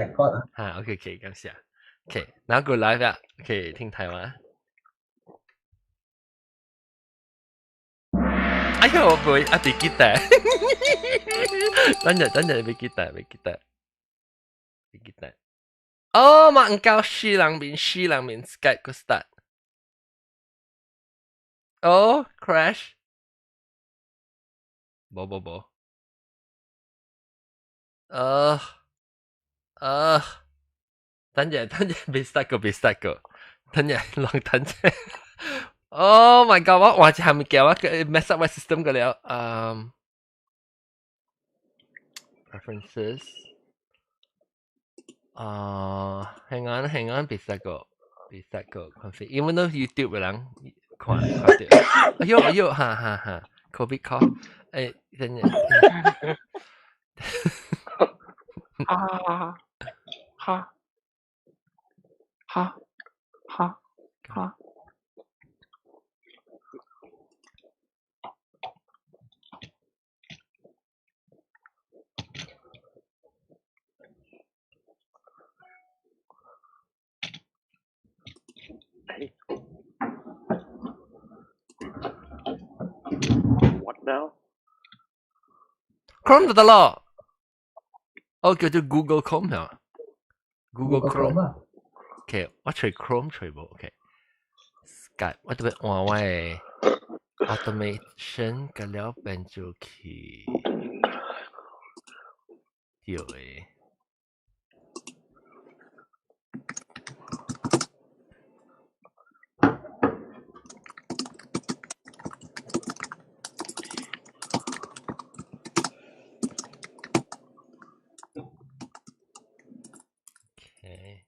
record 啊。嚇，OK OK，感謝。OK，然後過來啊，OK，聽台灣。哎呦，我唔會啊，別記得。等陣等陣，別記得，別記得，別記得。哦，嘛唔夠死人面，死人面 Skype 個 start。哦，crash。無無無。呃呃，等陣等陣，別 start 個，別 start 個，等陣，啷等陣。Oh my god！我換一項物件，我 mess up 我 system 個了。嗯，preferences。啊，hang on hang on，別 start 個，別 start 個 config。因為都 YouTube 嘅人看看到。哎呦哎呦，哈哈哈，COVID call。誒，等陣。啊哈哈哈哈。 What now? Chrome 就得咯。哦，叫做 Google Chrome 係嘛？Google Chrome 啊。 OK，我隨 Chrome 隨無 OK。Skype 我特別換我的 automation 個了變做去對的。OK。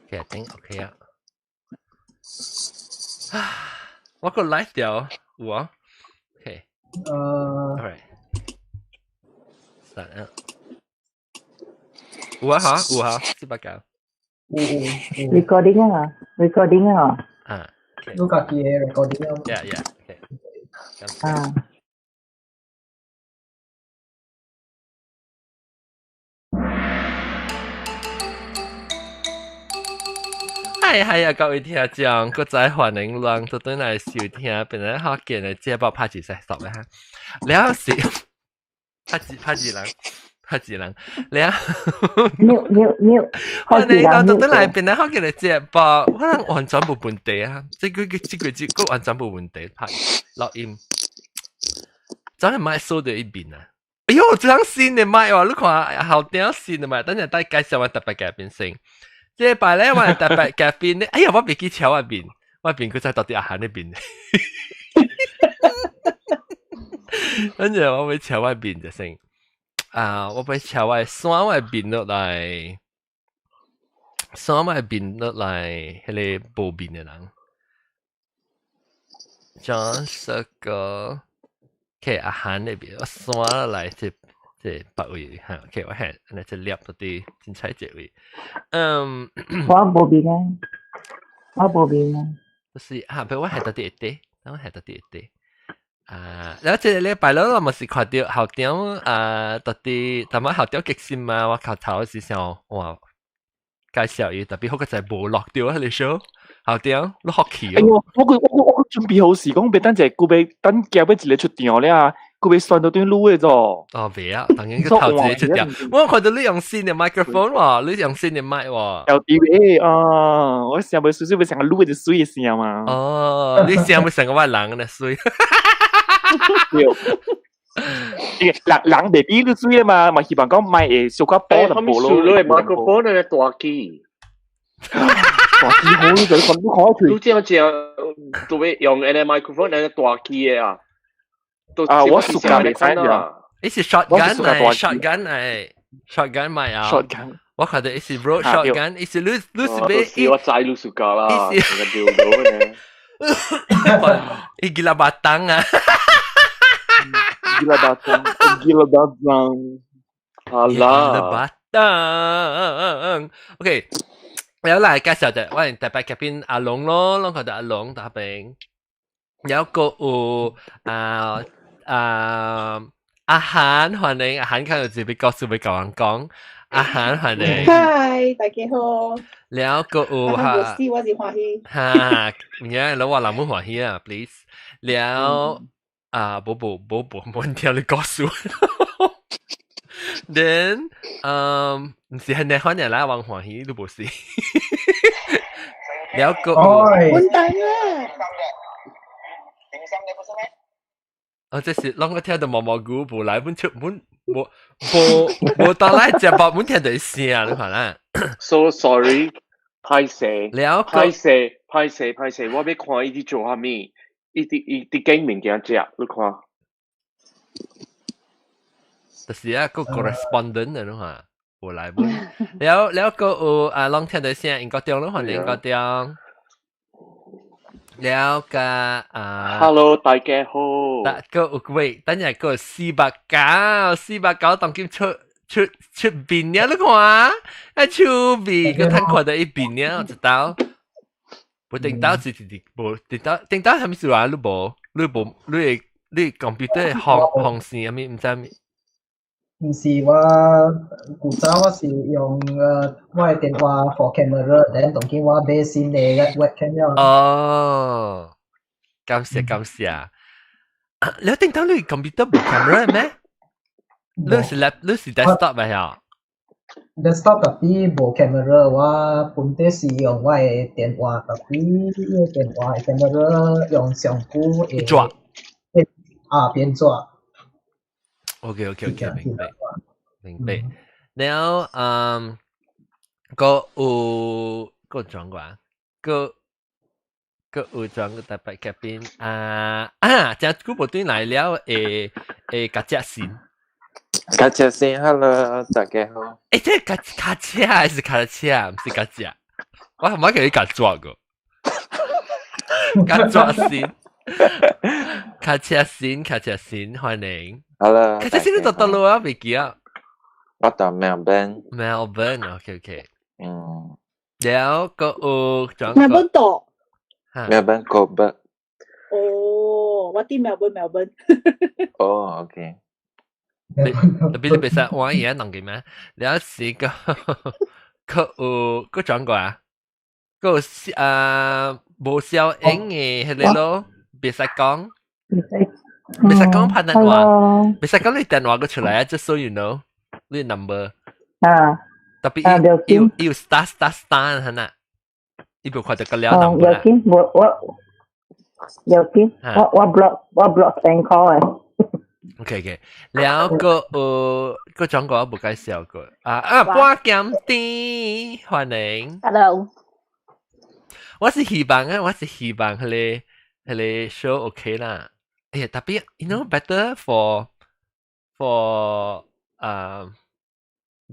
其實頂 OK 啊。我個 live 掉有啊。OK。Alright。三啊。有啊嚇，有啊，489。有有有。 recording 啊，recording 啊。啊。你家己的 recording 啊。 Yeah，OK。啊。係係啊，各位聽眾，閣再歡迎人都轉來收聽，本來福建的節目拍一下stop 下，了是拍一拍一人，拍一人，了。 mute mute mute。歡迎人都轉來本來福建的節目，我人完全無問題啊！這個這個這個完全無問題，拍錄音，真係麥收到一邊啊！哎喲，這張新的麥哦，你看後頂新的麥，等陣帶介紹我特別嘉賓先。這擺咧，我特別嘉賓咧，哎呀，我別記敲我面，我面佢在到底阿韓那邊。跟住我欲敲我面就先，啊，我欲敲我刪我面落來，刪我面落來，彼個無面的人，將這個，OK 阿韓那邊，我刪落來這。這別位嚇，OK，我係那這粒到底精彩這位，嗯，我無面啊，我無面啊，就是嚇，不我係到底會得，我係到底會得，啊，然後這個禮拜六我嘛是看到校長啊，到底淡仔校長激心嘛，我頭頭是想哇，介紹伊，特別好個就無落掉啊，你說校長你福氣哎呦，我準備好時講，別等者，顧欲等今欲一個出場了。佢被選到對路的咗。哦，袂啊，當然個頭一個出場。我看到你用新的麥克風喎，你用新的麥喎。有啲啊，我聲袂水水，袂成個路的水的聲嘛。哦，你聲袂成個我人的水。對。人人袂比你水嘛，嘛希望講麥會小可薄就薄咯。你的麥克風咧大機。大機好，你就看你看你這樣這都會用那個麥克風，那個大機的啊。啊！我暑假未使啊！伊是 shotgun 嚟，shotgun 嚟，shotgun 咪啊！shotgun，我看到伊是 Rode shotgun，伊是你你是欲，我知你暑假啦，伊是丟到呢。伊 gila batang 啊！ Gila batang, gila batang. Alah. Gila 噔，OK，有嚟介紹就我哋特別嘉賓阿龍咯，攏看到阿龍打邊，有個有啊啊阿韓歡迎阿韓，看到這邊告訴俾舊人講，阿韓歡迎。嗨，大家好。了個有哈，我是歡喜。哈，唔呀，老話人冇歡喜啊，please。了啊，無無無無，冇聽你告訴。Then，唔是係你歡迎來往歡喜，都無是。了個有，混蛋啊！哦，這是攏我聽到毛毛菇無來，本出本無無無到來食飽，本聽到聲，你看啦。 So sorry，歹勢，了歹勢，歹勢，歹勢，我欲看伊佇做啥物，伊佇伊佇揀物件食，你看。就是一個 correspondent 啊，你看，無來本。了了個有啊，攏聽到聲，英國中，攏歡迎英國中。了個啊，Hello，大家好。大個有喂，等下個489，489當今出出出面了，你看啊，出面個攤看到一邊了，我知道。無頂到是是是無頂到頂到啥物事啊？你無你無你會你 computer 放放線啥物毋知物。毋是我古早我是用我的電話 for camera，then 當今我買新的 webcam 了。哦，感謝感謝。你頂到你 computer 無 camera 咩？你是 lap 你是 desktop 咪啊？desktop 特別無 camera，我本底是用我的電話，特別伊個電話的 camera 用上久會抓啊變抓。 OK，明白明白。然後嗯，個有個轉過，個個有轉個特別嘉賓啊啊！這久無轉來了，會會甲只先。卡車先，Hello，大家好。欸，這個卡卡車還是卡車？毋是卡車。我係咪叫你卡抓個？卡抓先，卡車先，卡車先，歡迎。 Hello，卡車先你到佗落啊？未記啊？我到 Melbourne。 Melbourne，OK。嗯。了個有轉 Melbourne 到。 Melbourne Coburg。哦，我佇 Melbourne，Melbourne。哦，OK。你特別你別使玩嘢弄嘅咩？了是個個有個轉過啊？個啊無效應嘅彼個咯，別使講，別使講拍電話，別使講你電話個出來啊，just so you know，你 number 啊，特別伊有有 star star star 係呐，伊無看到個了 number 有見我我有見，我我 block 我 block spam call 嘅。 OK，了個個講過我無介紹過啊啊，半鹹甜，歡迎。 Hello。我是希望啊，我是希望彼個 show OK 啦。哎呀，特別 you know better for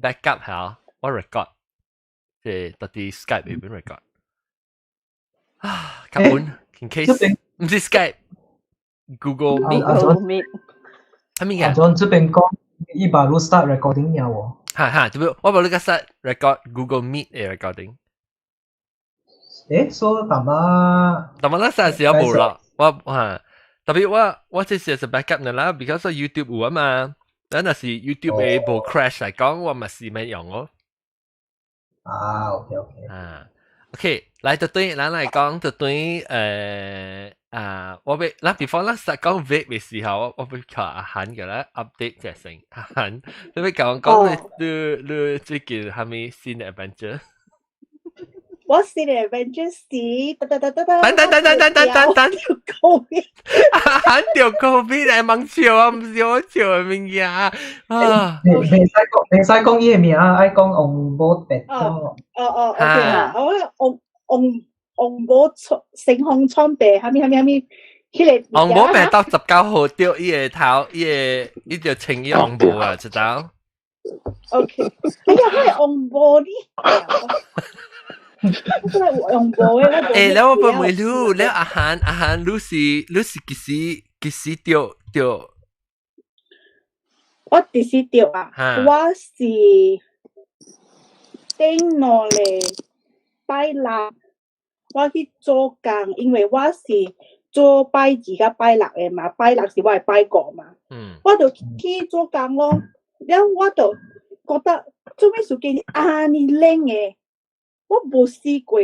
backup 嚇，我 record 即係到底 Skype 裏邊 record 啊，根本 in case 毋是 Skype Google Meet。 Google Meet。係咪嘅？阿 John 這邊講，伊把你 start recording 了喎。哈哈，對不？我無你個 start record Google Meet 嘅 recording。誒，所以淡仔，淡仔咱時候無啦，我哈，特別我我這是是 backup 的啦，because YouTube 有啊嘛，咱若是 YouTube 會無 crash 來講，我嘛是免用哦。啊，OK。啊，OK，來就對，咱來講就對，啊，我欲，咱 before 咱實講 vape 嘅時候，我我欲求阿韓嘅啦 update 一先，阿韓，你欲講講你你你最近啥物新 adventure？我新 adventure 是，噠噠噠噠噠，等等等等等等等等， Covid，阿韓著 Covid 來茫笑啊，毋是我笑的物件啊。袂袂使講，袂使講伊的名，愛講王某白哦哦哦，OK 啦，我王王王某創成風創病，啥物啥物啥物，彼個王某病到19號著伊個頭，伊個伊就穿伊王母啊，知道？ OK，哎呀，我係王某你。我真係用無嘅，我欸，了我問問你，了阿韓阿韓，你是你是幾時幾時著著？我幾時著啊？我是頂兩禮拜六，我去做工，因為我是做拜二佮拜六的嘛，拜六是我的拜五嘛。我就去做工咯，了我就覺得做咩事今日按呢冷的，我無試過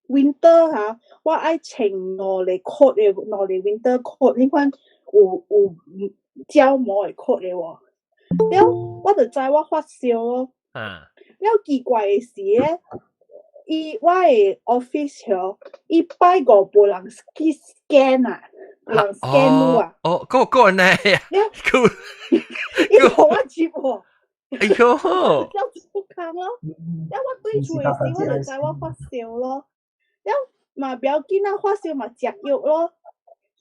winter 哈，我愛穿兩個 coat 的，兩個 winter coat，你看有膠毛的 coat 的喎，了我就知我發燒咯。了奇怪的是咧，伊我的 office 吼，伊拜五無人去 scan 啊，無人 scan 我啊。哦，個個呢？了個伊予我入喎。哎喲，了做工咯，了我對厝的時，我就知我發燒咯。了嘛不要緊啊，發燒嘛食藥咯，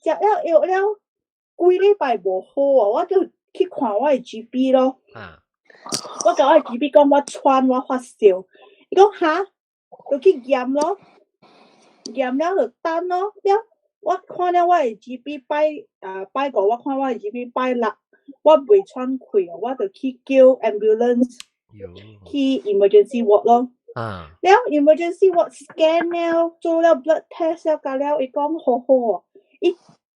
食了藥了，幾禮拜無好啊，我就去看我的 GP 咯。我共我的 GP 講我喘，我發燒，伊講哈，就去驗咯，驗了就等咯。了我看了我的 GP 拜啊拜五，我看我的 GP 拜六，我袂喘氣哦，我就去叫 ambulance 去 emergency ward 咯。了 emergency ward scan 了，做了 blood test 了，加了伊講好好哦，伊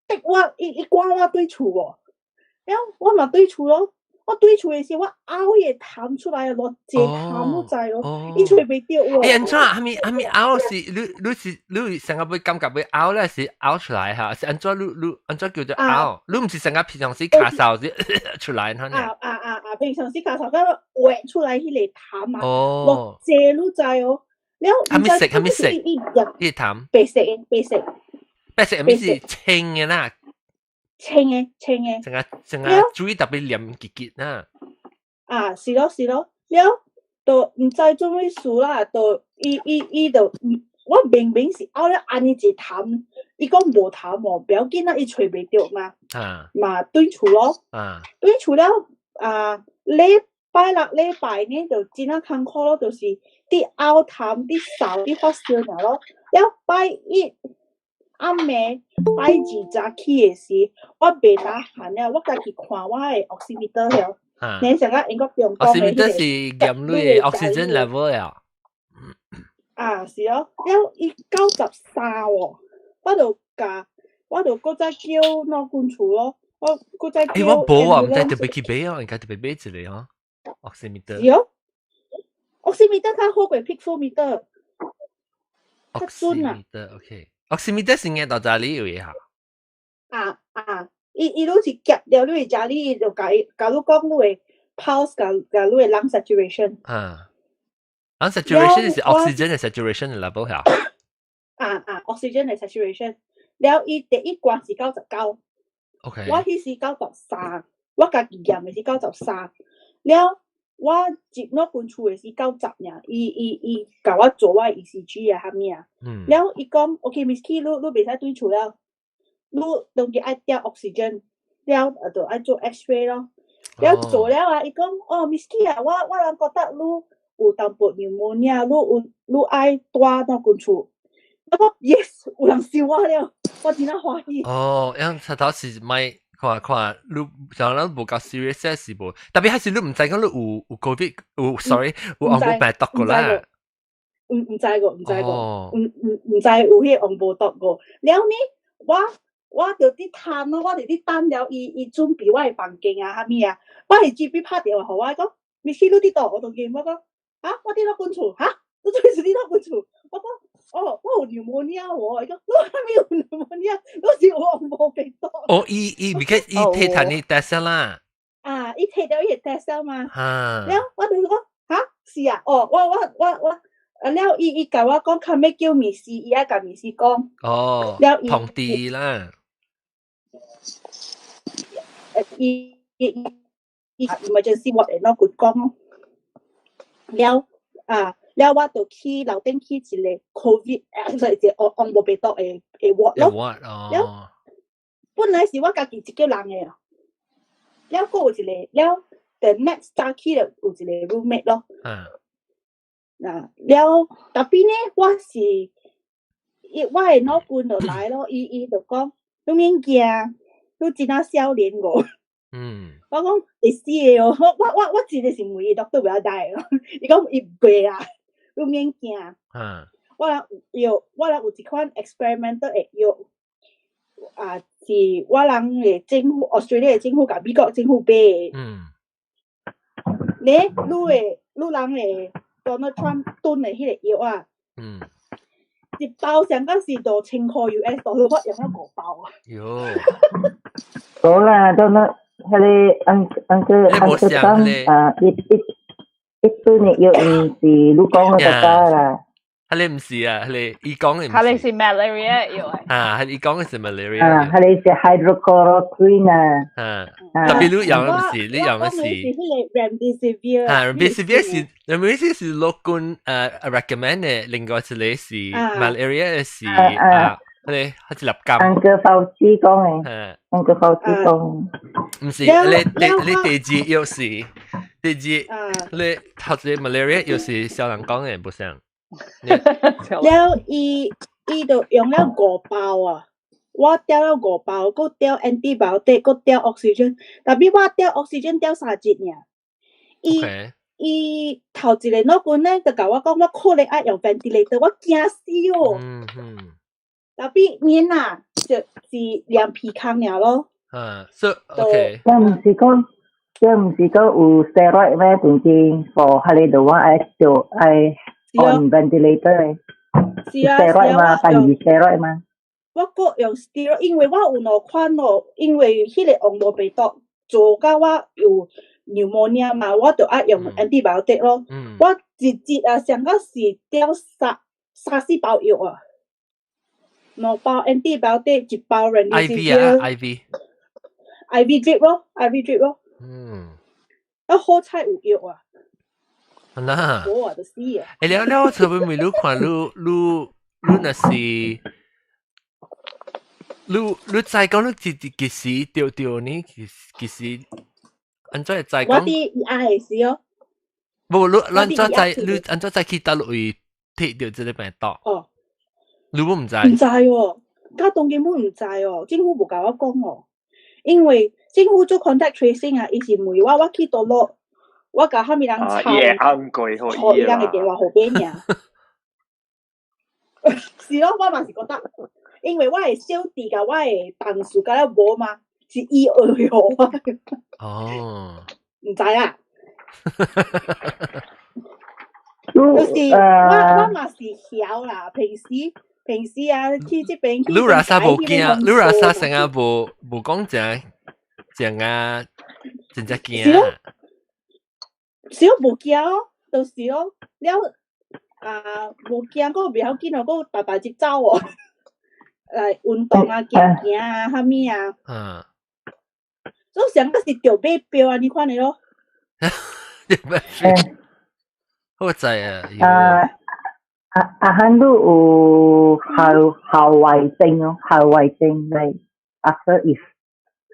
滴我，伊趕我轉厝哦，了我嘛轉厝咯。我轉厝的時，我嘔彼個痰出來，偌濟痰你知哦，伊揣袂著喎。欸，按怎？啥物啥物嘔是你你是你成個會感覺會嘔咧，是嘔出來哈？是按怎你你按怎叫做嘔？你毋是成個平常時咳嗽是出來哈？啊啊啊啊！平常時咳嗽，佮畫出來彼個痰啊，偌濟你知哦。了，啥物色？啥物色？伊個痰。白色的，白色。白色，啥物是清的啦？清的，清的。成個成個水特別黏結結啦。啊，是咯是咯，了，就毋知做咩事啦，就伊伊伊就，我明明是嘔了按呢一痰，伊講無痰哦，不要緊啊，伊揣袂著嘛，嘛轉厝咯，轉厝了啊，禮拜六禮拜呢就真啊艱苦咯，就是佇嘔痰、佇嗽、佇發燒爾咯，了拜一暗暝拜二早起的時，我袂打寒了，我家己看我的 oximeter 了，你上個英國中講的 oximeter 是驗你的 oxygen level 啊。啊，是哦，了伊93喎，我就共我就閣再叫老君厝咯，我閣再叫。欸，我無啊，毋知特別去買哦，應該特別買一個哦，oximeter。是哦，oximeter 較好過 peak flow meter，較準啊。 oximeter，OK。oximeter 是應該到家裡有的哈。啊啊，伊伊攏是夾掉你的家裡，就共伊，共你講你的 pulse，共共你的 lung saturation。啊，lung saturation 是 oxygen 的 saturation level 嚇。啊啊，oxygen 的 saturation，了伊第一關是99。 我彼時93，我家己驗的是九十三，了我入老君厝的是90爾，伊伊伊共我做我 ECG 啊，啥物啊，了伊講，OK，Miss Key，你你袂使轉厝了，你當日愛吊 oxygen，了啊就愛做 X-ray 咯，了做了啊，伊講，哦，Miss Key 啊，我我人覺得你有淡薄 pneumonia，你有你愛蹛老君厝，我講 yes，有人收我了，我真正歡喜。哦，樣初頭是莫看看你，像咱無夠 serious 是無，特別還是你毋知講你有有 COVID 有 sorry 有紅毛病毒過啦。毋毋知個，毋知個，毋毋毋知有彼個黃毛毒過。了呢，我我就佇嘆咯，我就佇等了伊伊準備我的房間啊，啥物啊，我的 GP 拍電話予我講，Miss 你佇佗？我當見我講，啊，我佇老君厝，哈，你做咩事佇老君厝？我講，哦，我有 pneumonia 喎，伊講，你啥物有 pneumonia？你是有黃毛病毒。哦，伊伊 because 伊提提你 test 啦。啊，伊提著伊個 test 嘛。哈。了，我就講，哈，是啊，哦，我我我我，啊了，伊伊共我講，較欲叫面試，伊愛共面試講。哦。了伊通知啦。伊伊伊 emergency ward 會攞佢講咯。了啊，了我就去樓頂去一個 COVID，啊，一個黃黃毛病毒的的 ward 咯。 ward 哦。本來是我家己一個人的，了閣有一個了，the next 早起就有一個 roommate 咯。啊，了，特別呢，我是伊我的老君就來咯，伊伊就講，你免驚，你真正少年無。我講會死的哦，我我我我真的是問伊，都袂曉答咯。伊講伊袂啊，你免驚。我人有藥，我人有一款 experimental 的藥，啊是我人的政府，Australia 的政府佮美國政府買的。你人的 Donald Trump 燉的彼個藥啊，一包上敢是2000箍 US 多，我用了五包啊。喲，無啦，都那彼個 uncle uncle Trump 啊，伊燉的藥毋是你講的國家啦。彼個毋是啊，彼個伊講的。彼個是 malaria 藥啊，彼個講的是 malaria。啊，彼個是 hydrochloroquine 啊。啊，特別你用的毋是，你用的是。彼個 remdesivir。啊，remdesivir 是 remdesivir 是陸軍recommend 的，另外一個是 malaria 的是啊，彼個彼一粒金。 Uncle Fauci 講的，Uncle Fauci 講。毋是，你第二藥是第二，你頭一個 malaria 藥是小人講的，不像。了伊就用了五包啊，我吊了五包，閣吊 antibiotic，閣吊 oxygen，但是我吊 oxygen 吊3日爾。伊頭一個老君咧，就共我講，我可能愛用 ventilator，我驚死哦。但是免啊，就是兩皮空爾咯。嗯，so OK。這毋是講有 steroid 咩？定定 for 彼個的話愛做愛 on ventilator 是啊，steroid 嘛，第二 steroid 嘛。我閣用 steroid，因為我有兩款咯，因為彼個黃羅病毒做甲我有 pneumonia 嘛，我就愛用 antibiotic 咯。我一日啊，上到是吊三三四包藥啊，兩包 antibiotic，一包 IV 啊，IV。 IV drip 咯，IV drip 咯。啊，好彩有藥啊。嗱，無啊，就死啊！欸，了了，我特別問你看，你若是，你知講你幾時著呢？幾時按怎會知我佇 ER 的時哦。無，你按怎知？你按怎知去佗落位提著這个病毒？哦。你毋知？毋知哦，甲當今本毋知哦，政府無共我講哦，因為政府做 contact tracing 啊，伊是問我我去佗落，我共啥物人抄，予伊人的電話號碼爾。是咯，我嘛是覺得，因為我的小弟佮我的同事敢若無嘛，是伊學予我。毋知啊。就是我嘛是曉啦，平時啊去這邊去。你若啥無驚，你若啥成日無講真真啊，真正驚。是咯，是咯，無驚哦，就是咯，了啊無驚，閣袂要緊哦，閣逐逐日走哦，來運動啊，行行啊，啥物啊。所以上個是著買票啊，你看的咯。著買票。我知啊。啊啊啊！漢都有後遺症哦，後遺症嚟 after if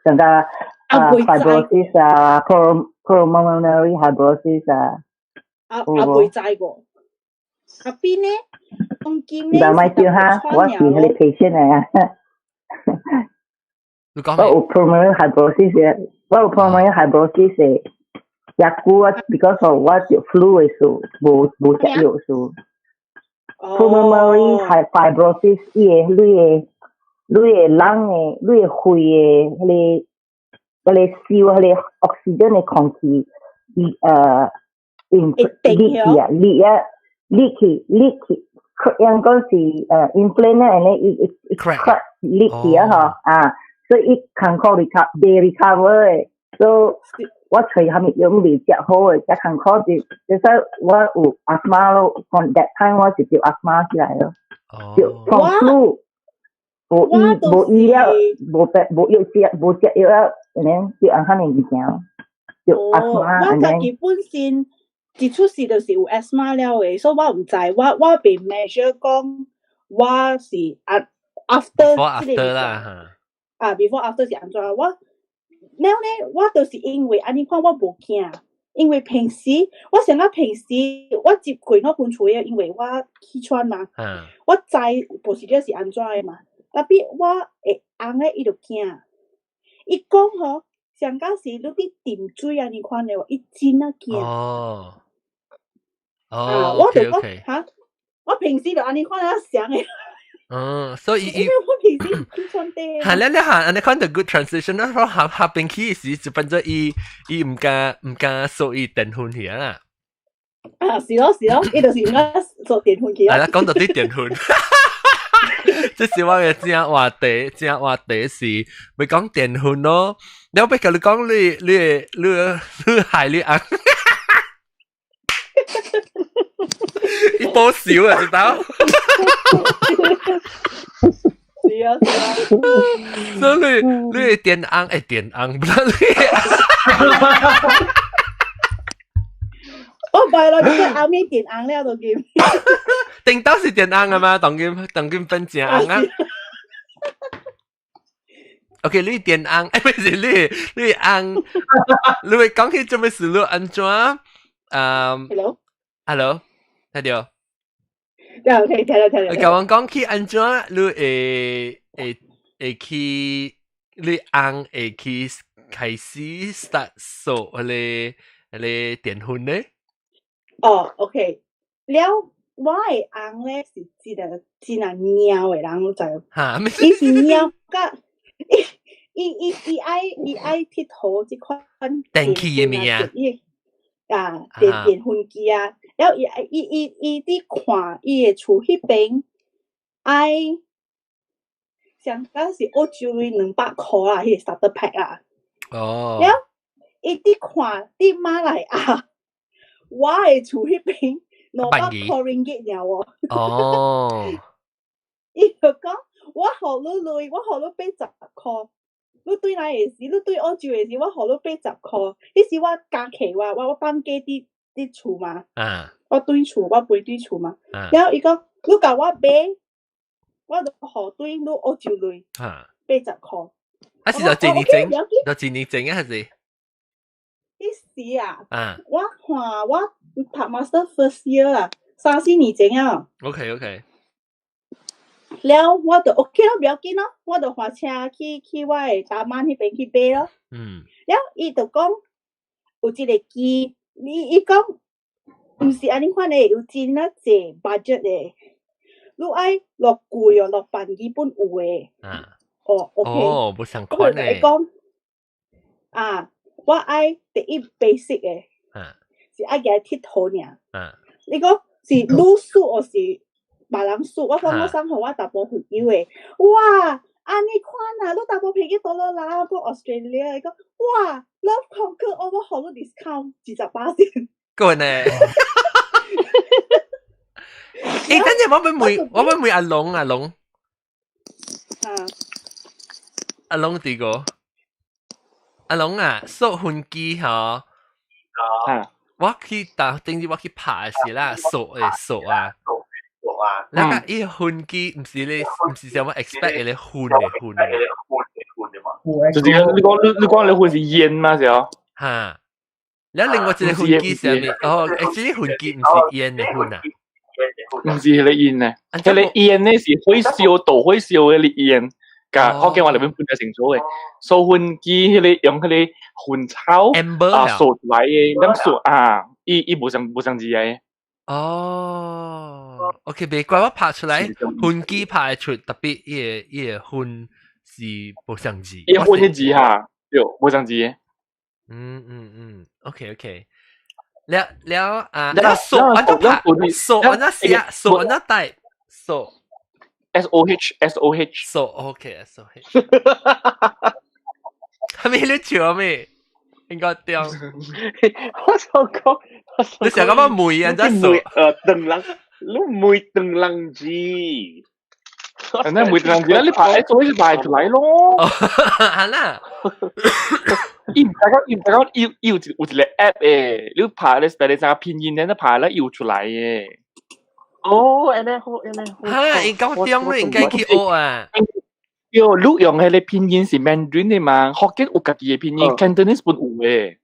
上個啊 fibrosis 啊，pulmonary fibrosis 啊。啊啊，袂知無？啊邊呢？當今呢？唔係叫哈，我是彼個 patient 嚟啊。你講我有 pulmonary fibrosis，我有 pulmonary fibrosis 的，食久啊，because of 我著 flu 的事，無食藥事。pulmonary fibrosis，伊個你的 lung 的，你的肺的，彼個收彼個 oxygen 的空氣，伊裂去啊，裂啊，裂去裂去，應該是inflame 啊，呢伊伊 crack 裂去啊嗬啊，所以伊艱苦 recover 袂 recover 的，所以我揣啥物藥未食好的，食艱苦就，就是我有 asthma 咯，from that time 我就著 asthma 起來咯，就 from flu，無醫無醫了，無病無藥食，無食藥了，然就按遐爾物件，就 asthma。我家己本身一出世就是有 asthma 了的，所以我毋知，我袂 measure 講我是 after 這個啦，啊，before after 是按怎？我了呢，我就是因為按呢款我無驚，因為平時我想講平時我接過我分厝的，因為我氣喘嘛，我知無是了是按怎的嘛，tapi 我會翁咧伊就驚，伊講吼，上敢是你佇沉水按呢款的，伊真仔驚。哦，我就講嚇，我平時就按呢款想嘅。嗯，所以因為我平時去穿啲。係咧，你行，你看到 good translation 啦，我下下邊去時就變咗伊伊毋敢掃伊電粉去啊。啊，是咯是咯，伊就是毋敢掃電粉去。係啦，講到啲電粉，這是我嘅正話題，正話題是咪講電粉咯？你我欲共你講，你你你害你翁。伊保守啊，知道？是啊是啊，所以你你電翁欸電翁，不啦你。我唔係啦，你個後面電翁了都見。頂到是電翁啊嘛，當今當今分正翁啊。OK，你電翁，欸，不是你你翁，你會講起做咩事？你按怎？嗯。 Hello。 Hello，聽到？有聽聽到聽到。共我講起按怎，你會會會去你翁會去開始 start 掃彼個彼個電粉咧？哦，OK，了我的翁咧是一個真係貓的人，你知無？哈，伊是貓甲伊伊伊伊愛伊愛𨑨迌這款電器的物件。伊啊，電電粉機啊，了伊伊伊伊佇看伊的厝彼邊愛上敢是澳洲鐳200箍啊，彼個 starter pack 啊。哦。了伊佇看佇馬來亞，我的厝彼邊200箍 ringgit 爾喎。哦。伊就講，我予你鐳，我予你80箍。你對來的時，你對澳洲的時，我予你80箍。彼時我家起我我我放假佇佇厝嘛。我對厝，我飛對厝嘛。了伊講，你共我買，我就予對你澳洲鐳。80箍。啊是就一年前，就一年前啊，還是？彼時啊，我看我讀 master first year 啊，三四年前啊。 了我就 OK 咯，不要緊咯，我就駛車去去我的大媽彼邊去買咯。了伊就講有一個機，伊伊講毋是按呢款的，有真啊濟 budget 的，你愛落貴哦，落辦基本有的。哦，OK。哦，無相款的。我就講啊，我愛第一 basic 的，是愛共𨑨迌爾。你講是你輸抑是別人輸？我講我送予我查埔朋友的，哇！按呢款啊，你查埔朋友倒落來，我講 Australia，伊講哇，Love Conquer，我予你 discount 20%。個呢？欸，等陣我欲問，我欲問阿龍阿龍。阿龍佇個？阿龍啊，掃粉機吼。我去打，頂日我去拍的時啦，掃的掃啊。那個伊粉機毋是咧，毋是像我 expect 的咧粉的粉的。就是你講你你講你粉是煙嘛是哦？哈。了另外一個粉機是啥物？哦，這個粉機毋是煙的粉啊。毋是彼個煙呢，彼個煙呢是火燒導火燒的煙，共福建話裡面分得清楚的。掃粉機彼個用彼個粉草啊掃出來的，咱掃啊，伊伊無相無相字的。哦，OK，袂怪我拍出來，粉機拍會出，特別伊个伊个粉是無相字。伊粉的字哈，對，無相字的。嗯嗯嗯，OK OK。了了啊，了掃按怎拍？掃按怎寫？掃按怎 type？掃 S O H S O H 掃 OK S O H。係咪你笑咩？應該對。我想講，你想講乜梅啊？真掃。長人，你梅長人字。那梅長人字啦，你排做是排出來咯。係啦。伊毋知講，伊毋知講，伊伊有一有一個 app 的，你拍咧 spell 你知拼音咧，你拍咧有出來的。哦，按呢好，按呢好。哈，伊講中你應該去學啊。對，你用彼個拼音是 Mandarin 的嘛？福建有家己的拼音，Cantonese 本有的。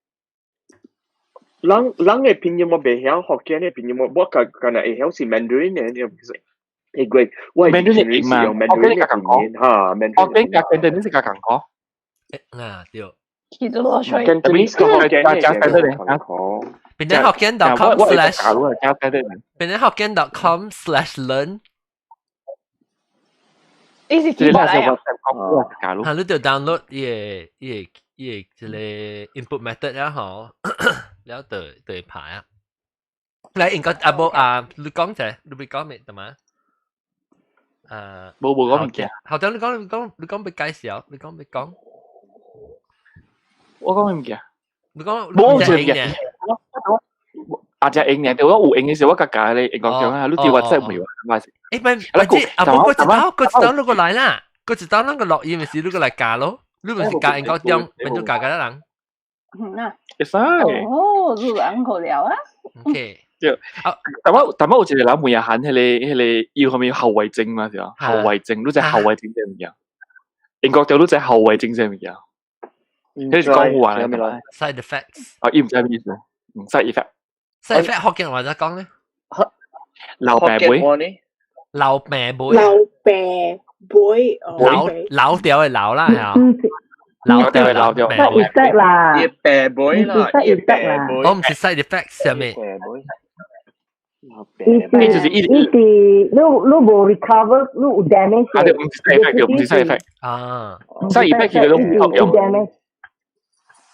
人人的拼音我袂曉，福建的拼音我我敢敢若會曉是 Mandarin 的，你唔是？欸，對，我 Mandarin 是用 Mandarin 的拼音，哈，福建佮 Cantonese 是較仝款。啊，對。其實落水。 Cantonese 佮福建的。penanghokkien.com slash penanghokkien.com/learn。伊是幾來啊？嚇，你就 download 伊个伊个伊个這個 input method 了吼，了就就拍啊。來應該阿無啊，你講者，你欲講咩得嘛？啊，無無講物件。校長你講你講你講欲介紹，你講欲講。我講物件。你講冇就物件。啊，只用嘅，對我有用嘅時候，我較教你，英國講啊，你佇 WhatsApp 未話？誒，唔係，阿無，過一道過一道你過來啦，過一道咱個錄音的時，你過來教咯，你毋是教英國中，變做教教人。嗯啊。會使。哦，你人好了啊。 OK。對，啊，但我有一個人問下，彼個有啥物後遺症嘛？是啊，後遺症，你知後遺症啥物件？英國條你知後遺症啥物件？彼是講話嚟。 Side effects。啊，伊毋知啥意思？嗯，side effect。 Side effect 福建話怎講咧？流病尾。流病尾。流病尾。流流掉的流啦，嚇。流掉的流掉。 Side effect 啦。伊病尾啦，伊病尾。我毋是 side effect 啥物？伊是伊是你你無 recover，你有 damage。啊，對，毋是 side effect，毋是 side effect。啊，side effect 其實都副作用。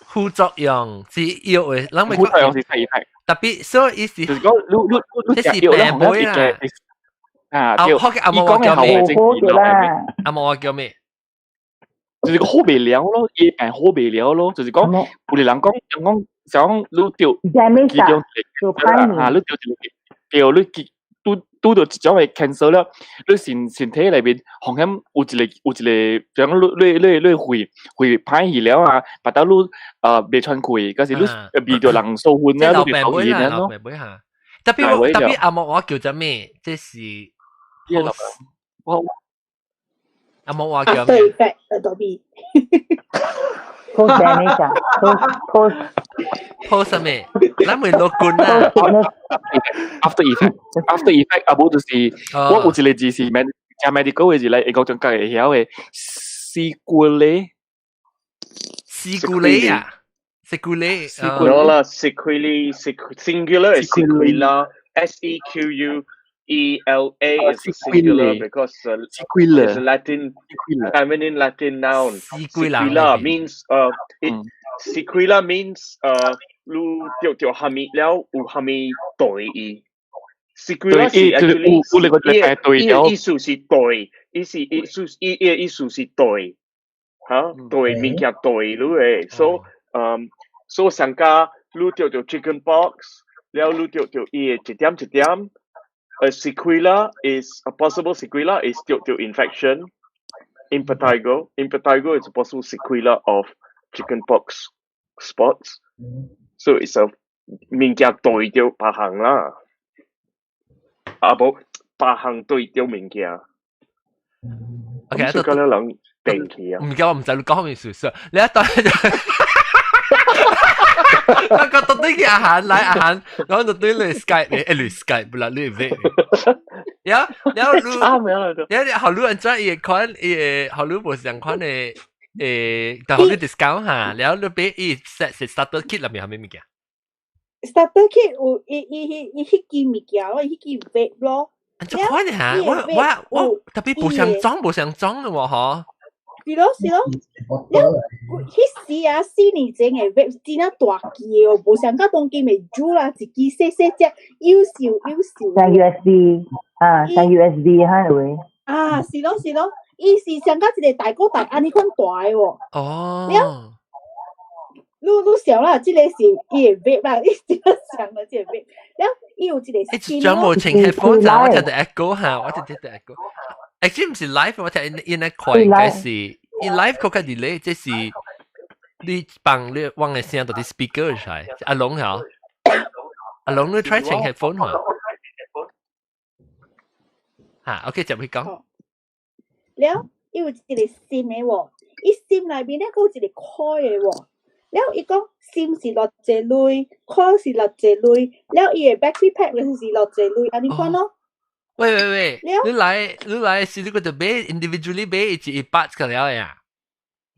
副作用是藥的，人咪副作用是 side effect。特別所以是就是講你你你這是病尾啦。啊，對，阿無話叫咩？阿無話叫咩？就是個好袂了咯，伊病好袂了咯，就是講有啲人講，人講想你著其中一個啊，你著一個對，你拄拄著一種的 cancer 了，你身體內面風險有一個有一個，像你你你你肺肺歹去了啊，腹肚你袂喘氣，可是你味著人受熏啊，你就頭晕咯。特別特別阿莫話叫做咩？這是我阿莫話叫咩？After effect Adobe。 Post damage 啊，post post post 咩？咱咪落棍啦。 After effect，after effect 啊，無就是我有一個字是 med，食 medical 的字來，英國中國會曉的，sequelae。 Sequelae 啊，sequelae。 No 啦，sequelae singular is sequela, S E Q U E L A is singular because it's a Latin feminine Latin noun. Sequela means it sequela means 你著著蝦米了有蝦米對伊。Sequela 是 actually 伊意思是對，伊是意思伊伊意思是對，嚇對物件對你的，所以所以上加你著著 chicken pox 了你著著伊的一點一點。A sequela is a possible sequela is due to infection. Impetigo. Impetigo is a possible sequela of chickenpox spots. So it's a 物件對著別項啦。啊無別項對著物件。 OK，所以講了人病去啊。唔記我毋知你講咩事實，你一對就。我覺得對阿韓來阿韓，我就對你 Skype 你，你 Skype 不啦，你 vape。呀，然後你，然後後你按怎伊款伊後你無相款的誒，但予你 discount 哈，然後你買伊 set 是 starter kit 內面係咩物件？Starter kit 有伊伊伊伊彼支物件咯，伊彼支 vape 咯。按怎款嚇？我我我特別無相裝無相裝的喎，嗬。是咯是咯，了彼時啊，4年前的 vape 真正大支的哦，無像甲當今的 Juul 啦，一支細細隻，幼瘦幼瘦。像 USB 啊，像 USB 哈位。啊，是咯是咯，伊是像甲一個大哥大按呢款大的喎。哦。了，你你想啦，這個是伊的 vape 啦，伊真正像的這個 vape，了伊有一個新。欸，專無穿 headphone 咋？我聽著 echo 哈，我聽著 echo。Actually 毋是 live，我聽𪜶咧看應該是伊 live 閣較 delay，這是你放你往的聲到佇 speaker 出來。阿龍嚇，阿龍你 try 穿 headphone 嚇。嚇，OK 接去講。了，伊有一個 SIM 的喎，伊 SIM 內面咧閣有一個 coil 的喎。了，伊講 SIM 是偌濟鐳，coil 是偌濟鐳，了伊的 battery pack 就是偌濟鐳，按呢款咯。喂喂喂，你來你來是你個就買 individually 買一一百個了呀？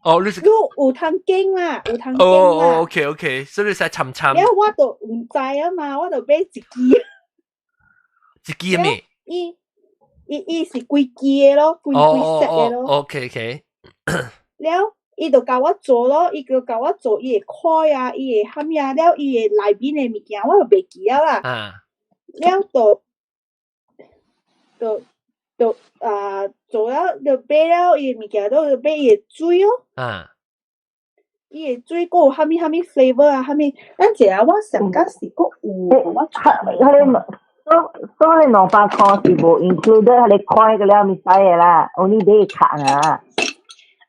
哦，你是你有通揀啦，有通揀哦啦。，OK，所以你使參參了我就毋知啊嘛，我就買一支。一支咩？伊是規支的咯，規規 set 的咯。 了，伊就教我做咯，伊就教我做伊的塊啊，伊的蝦米啊，了伊的內面的物件我就袂記了啦。了就啊做了就買了伊的物件，就買伊的水咯。伊的水閣有蝦米蝦米 flavour 啊，蝦米，咱一下我上甲是閣有我彼個所以200箍是無 include 彼個塊個了物使的啦，only 買卡啊。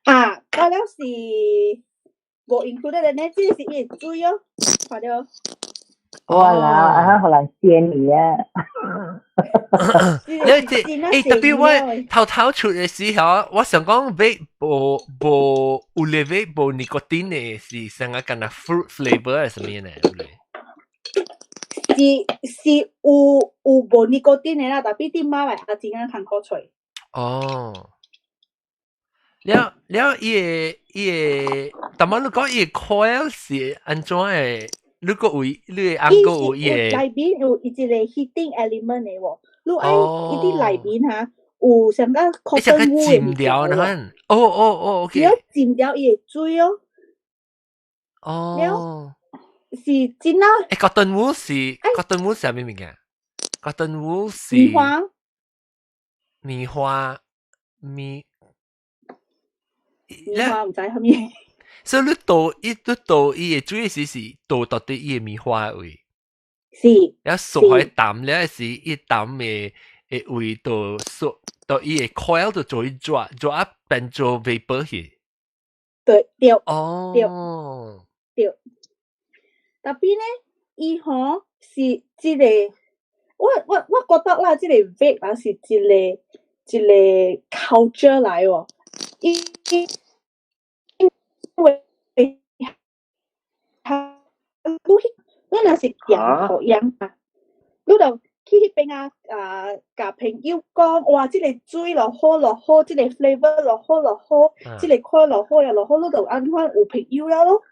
啊，到了是無 include 的呢，這個是伊的水哦，看到。哇啦，啊，予人先你啊！你這特別我頭頭出的時候，我想講買無無有咧買無尼古丁的是啥個敢若 fruit flavor 係啥物呢？有咧？是有無尼古丁的啦，但比佇馬來亞真正通好揣。哦，了了，伊個，但係你講伊個 coil 是按怎的？你個有你的翁閣有伊個內面有伊一個 heating element 的喎，你愛伊佇內面哈有上個 cotton wool 浸掉呢？哦，OK。你要浸掉伊的水哦。哦。是真啊！ cotton wool 是啥物物件？cotton wool 是棉花。棉花棉。棉花毋知啥物。所以你倒伊，你倒伊的水時是倒到底伊的棉花位。是。了掃開淡了是伊淡的味道，掃到伊的 coil 就做伊熱熱啊變做 vapor 去。對。哦。對。但係呢，伊吼是這個，我覺得啦，這個 vape 啊是一個 culture 來哦，因為他你若是行土樣啊，你就去彼邊啊啊，共朋友講，哇，這個水落好落好，這個 flavour 落好落好，這個款落好又落好，你就按款有朋友了咯。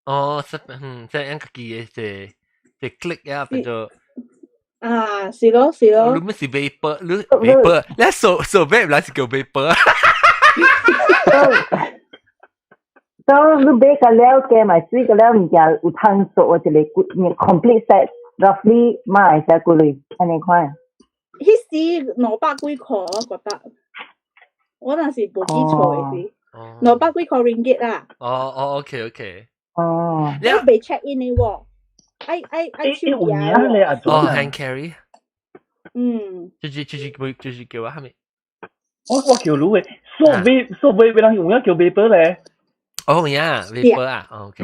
哦，是，即係家己的這 click 啊，變做啊，是咯是咯。你乜是 vapor？你 vapor，你數數 vape 還是叫 vapor？當你買個了加埋水個了物件有通做一個 complete set roughly 馬會使幾鐳？按呢款。彼時200幾箍，我覺得。我若是無記錯的是，200幾箍 ringgit 啦。哦，OK。哦。你未 check in 的喎，愛手提。哦，hand carry。就是叫我蝦米？我叫你的，數 vape 數 vape 人有影叫 vapor 咧。哦呀，vapor 啊，OK。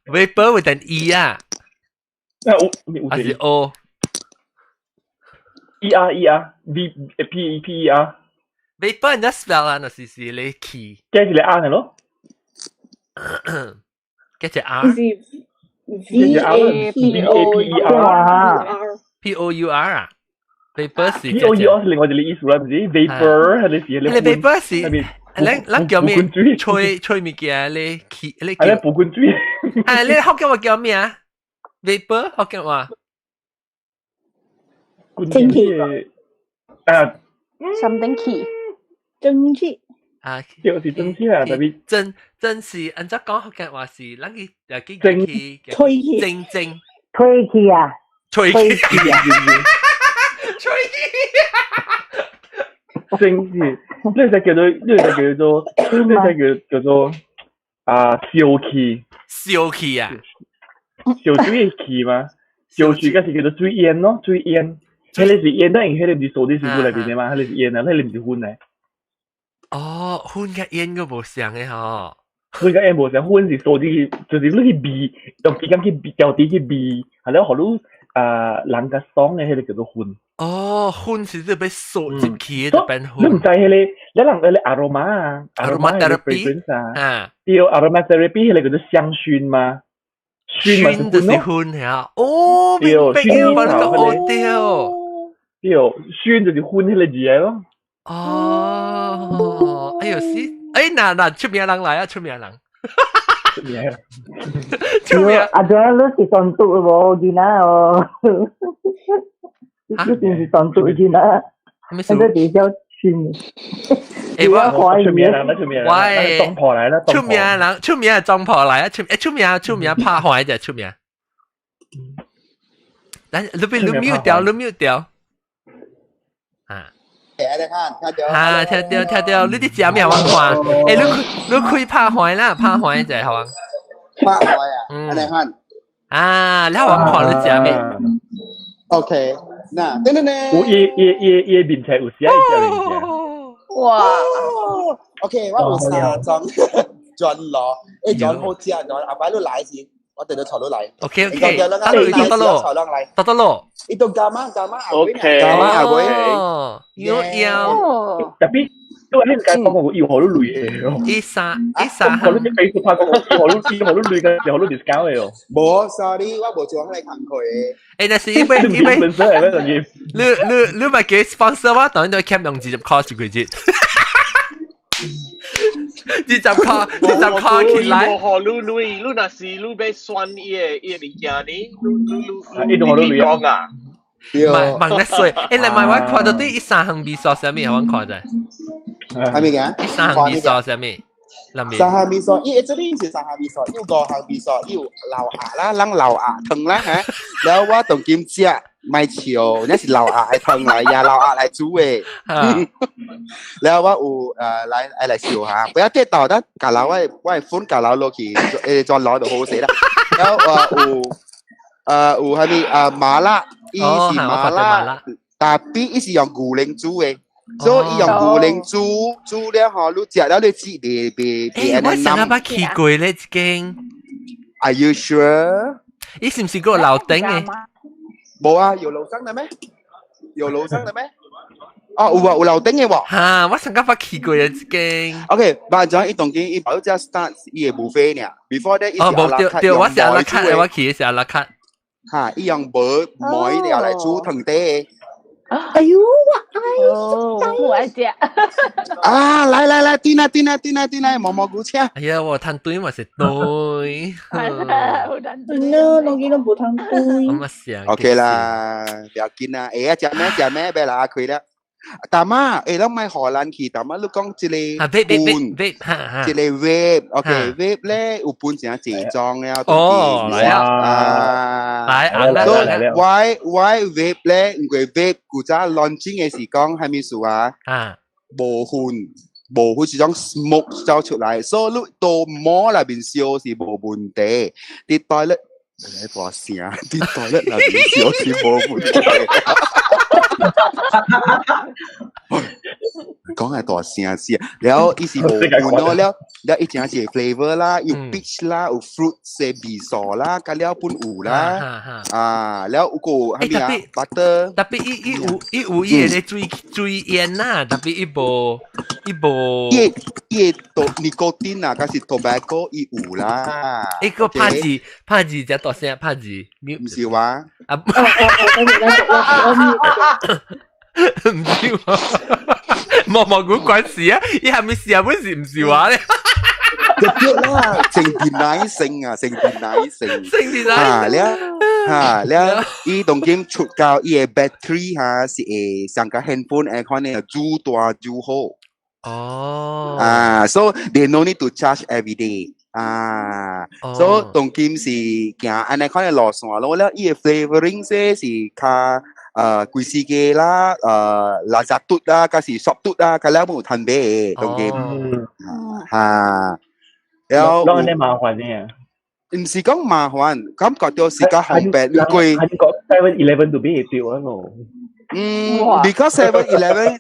vapor with an E 啊。還是 O？ E R E R V P P E R。 vapor 你 spell 啊？那是你 key。加一個 R 咯。加隻 R。是 V A P O E R。 P O U R 啊？vapor 是 P O U R 是另外一個意思啦，毋是 vapor 係你是你 vapor 是。咱叫咩？吹吹物件咧，氣咧叫。係咧，補罐水。啊，你福建話叫咩啊？vapor 福建話。蒸汽。啊。 something 氣。蒸汽。啊，就是蒸汽啊，特別。真真是按怎講福建話是，咱去蒸氣。吹氣。蒸蒸。吹氣啊！吹氣啊！吹氣。蒸汽，呢個叫做呢個叫做呢個叫做啊燒氣。燒氣啊！燒水的氣嘛，燒水嗰是叫做水煙咯，水煙。彼個是煙，但因彼個毋是數字是內面的嘛，彼個是煙啊，彼個毋是粉來。哦，粉佮煙閣無相的吼。粉佮煙無相，粉是數字，就是你去味，用時間去味，調甜去味，係了，予你啊人較爽的彼個叫做粉。哦，粉是你欲掃入去的變粉。你毋知彼個，你人彼個 aroma 啊，aromatherapy 啊，對，aromatherapy 彼個叫做香薰嘛。薰就是薰嚇，哦，明白了，把你個學掉。對，薰就是薰彼個字咯。哦，哎呦死！哎，嗱嗱出名人來啊，出名人。出名。出名。阿張，你是上毒無囡仔哦？你真是上毒囡仔。咩事？你比較親。誒我出名人啦，出名人，喂，當婆來啦，出名人，出名裝婆來啊，出誒出名出名拍壞就出名。但你被你 mute 掉，你 mute 掉。啊！啊，聽到聽到，你啲食咩我看？誒，你你開拍壞啦，拍壞就係好啊。拍壞啊？嗯。你看。啊，你我看你食咩？OK，嗱，等等等。有伊伊伊伊面前有寫伊隻物件。哇！OK，我有三張轉羅，誒轉好食，轉後擺你來時，我等你坐落來。 OK OK，得咯得咯，得得咯。伊都加碼加碼，OK，加碼阿妹，有有。特別因為呢個講我要好多類嘅。一三一三，我你 Facebook 拍講我要好多要好多類嘅，有好多 discount 嘅哦。無，sorry，我無做嚟工課嘅。誒，但是因為因為本身係咩東西？你你你咪給 sponsor 我，當然都 cap 用20塊一個月。20塊，20塊起來。無予你鐳，你若是你欲選伊个伊个物件呢？你你你你你講啊？問問得水，誒，你問我看到對伊三項味素啥物？我看者。係咪嘅？伊三項味素啥物？三項味素，伊這裡是三項味素，有五項味素，有老鴨啦，人老鴨湯啦嚇。然後我當今食賣笑，那是老鴨的湯來，也老鴨來煮的。然後我有來來來笑下，不要跌倒得，假樓我我款假樓落去，再攞就好死啦。然後有有係咪麻辣，伊是麻辣，但比伊是用牛奶煮的。所以用牛奶煮煮了後，你食了你知袂袂袂欸，我上一擺去過咧，這間。 Are you sure？伊是毋是個樓頂嘅？無啊，有樓上的咩？有樓上的咩？哦，有啊，有樓頂嘅喎。哈，我上一擺去過啊，這間。 OK，反正伊當今伊保只 start 伊個 buffet 呢，before that 伊是哦，無對對，我是à la carte，我去的是 à la carte。哈，伊用無糜了來煮湯底。哎呦，我愛，我愛食。啊，來來來，對啦對啦對啦對啦，毛毛菇車。哎呀，我攤對嘛是對。真的，攏見都無通對。我嘛想。 OK 啦，不要緊啦。哎呀，食咩食咩，別啦，開啦。大媽，欸，咱莫荷蘭去，大媽你講這個盤，這個 vape，OK，vape 咧有分成幾種了。哦，來啊，來來來來。 Why vape 咧？因為 vape 古早 launching 的是講蝦米事啊？啊，無熏，無熏是種 smoke 走出來，所以你到膜內面燒是無問題。佇 toilet 來大聲，佇 toilet 內面燒是無問題。講係大聲先，然後伊是無熏咯，了了伊真是 flavor 啦，有 peach 啦，有 fruit 嘅味素啦，加了本有啦，啊，了有個係咩啊？butter，特別伊伊有伊有伊個水水煙啦，特別伊無伊無，伊伊個 nicotine 啊，還是 tobacco 伊有啦。伊個拍字拍字只大聲拍字，毋是話啊。唔知喎，毛毛菇關事啊！伊係咪事啊？本是唔是話咧？對啦，成電奶性啊，成電奶性，成電奶嚇了嚇了，伊當今出到伊個 battery 嚇是會上個 handphone 會看呢煮大煮好。哦。啊，so they no need to charge every day。啊，所以當今是行按呢款的路線咯，了伊個 flavoring 說是較規時個啦，垃圾嘟啦，還是索嘟啦，較了無趁買的當今。嚇，然後。攏按呢麻煩呢？毋是講麻煩，感覺到是較方便，因為韓國 7-Eleven 都買會著啊咯。嗯，because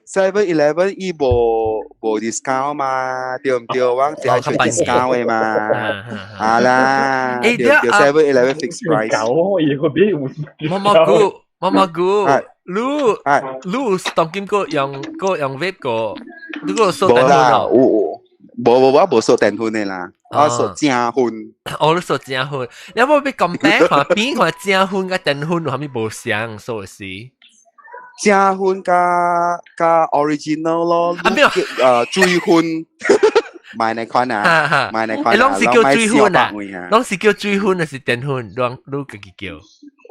7-Eleven 伊無無 discount 嘛，對毋對？我只係出 discount 的嘛，啊啦，對對，7-Eleven fixed price。狗，伊個邊有毛毛菇，毛毛菇，你你當今個用個用 vape 個，你個掃電啦，有無無我無掃電粉的啦，我掃正粉。哦，你掃正粉，你有無欲講白看邊看正粉佮電粉有啥物無相？所以是。正薰佮佮 original 咯，啊沒有水薰，買那款啊，買那款啊，攏是叫水薰啊，攏是叫水薰還是電薰？攏你家己叫，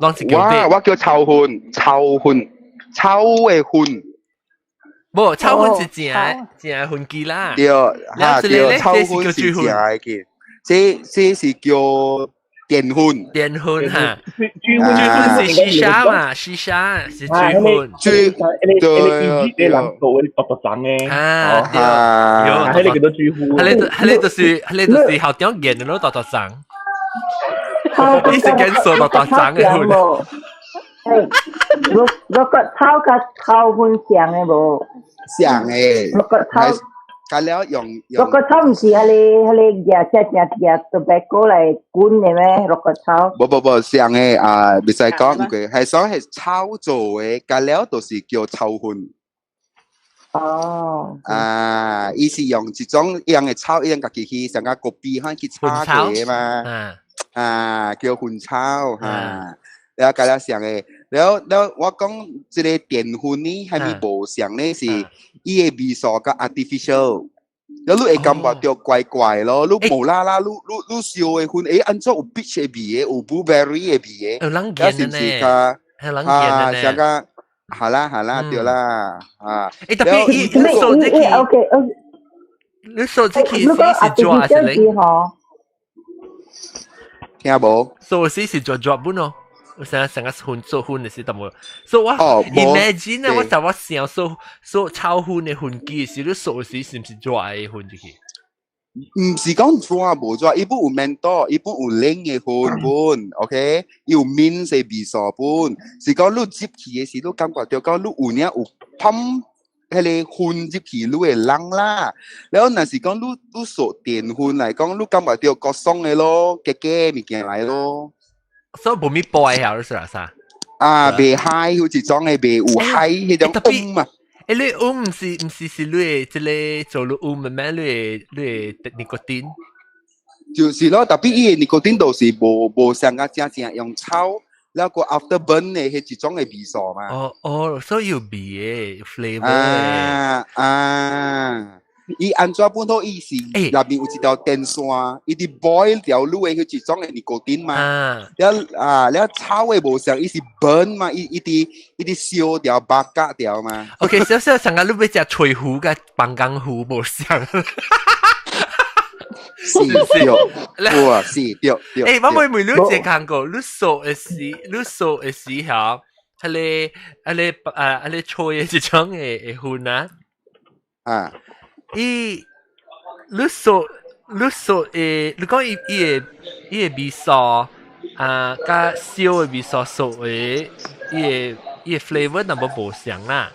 攏是叫我叫臭薰，臭薰，臭的薰。無，臭薰是正正薰機啦。對，哈對，臭薰是正的嘅，這是叫電薰。電薰哈，水薰是 shisha 嘛，shisha 是水薰。水對對對，人做的白白髒的。啊，對，有，彼个叫做水薰。彼个就是校長見的咯，大大髒。你是緊數大大髒的薰。誒，我個草佮臭薰像的無？像的。我個草。佮了用用。綠角草毋是彼个夾只只只 tobacco 來滾的咩？綠角草。無無無，像的啊，袂使講毋過，係說係草做的，佮了就是叫臭薰。哦。啊，伊是用一種一樣的草，一樣家己去上個咖啡款去炒過嘛。啊，叫薰草哈。了佮了像的，了了我講這個電薰呢，啥物無像呢？是伊的味素較 artificial，了你會感覺著怪怪咯，你無啦啦，你燒的薰，欸，按怎有 peach 的味的，有 blueberry 的味的，有人見是毋是較啊，像個好啦好啦，對啦，啊。欸，特別伊你說這個，OK，你說這個是做還是零？聽無？所以是做做本咯。我成成個薰做薰的是淡薄，所以我 imagine 啊，我就我想說說臭薰的薰機是你說時是毋是熱的薰入去？毋是講熱無熱，伊本有 menthol，伊本有冷的薰本，OK，伊有 mint 的味素本，是講你入去的時，你感覺著講你有影有噴彼個薰入去你的籠啦。了若是講你說電薰來講，你感覺著夠爽的咯，加加物件來咯。所以無咪播下是啥？啊，袂 high 好似種的袂有 high 彼種嗡嘛。欸，你嗡毋是是你的這个做你嗡慢慢你的 nicotine？就是咯，特別伊的 nicotine 就是無像個正正用草，了個 after burn 的彼一種的味素嘛。哦哦，所以有味的 flavor。啊啊！伊按怎本土伊是內面有一條電線，伊佇 boil 掉你的彼一種的 nicotine 嘛。了啊，了草的無像，伊是 burn 嘛，伊佇燒掉、bakar 掉嘛。 OK，少少上個你欲食吹胡佮放工胡無像。是對，哇，是對對。欸，我問問你一個看過，你數的時，你數的時候，彼個吹的這種的薰啊？啊。伊，你數的，你講伊的味素啊，佮燒的味素數的，伊的 flavor 若無相啦。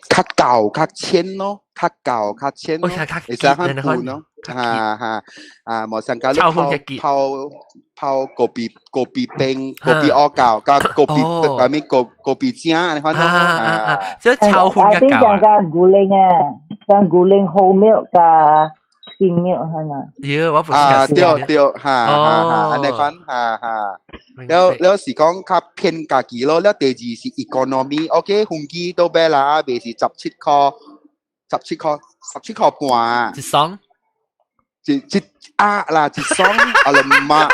較厚較淺咯，較厚較淺咯，會使較半咯，哈哈，啊，無上加你泡泡泡咖啡咖啡冰、咖啡烏膠佮咖啡啥物咖咖啡精，你看啊啊，這炒粉較厚。啊，講 guling 啊，講 guling whole milk 佮 skim milk 係嘛？妖，我不啊，對對，哈哈哈，按呢款，哈哈。了了是講較偏家己咯，了第二是 economy，OK，飛機都買啦，袂是17箍，17箍，17箍半。一雙？一一鴨啦，一雙啊兩媽，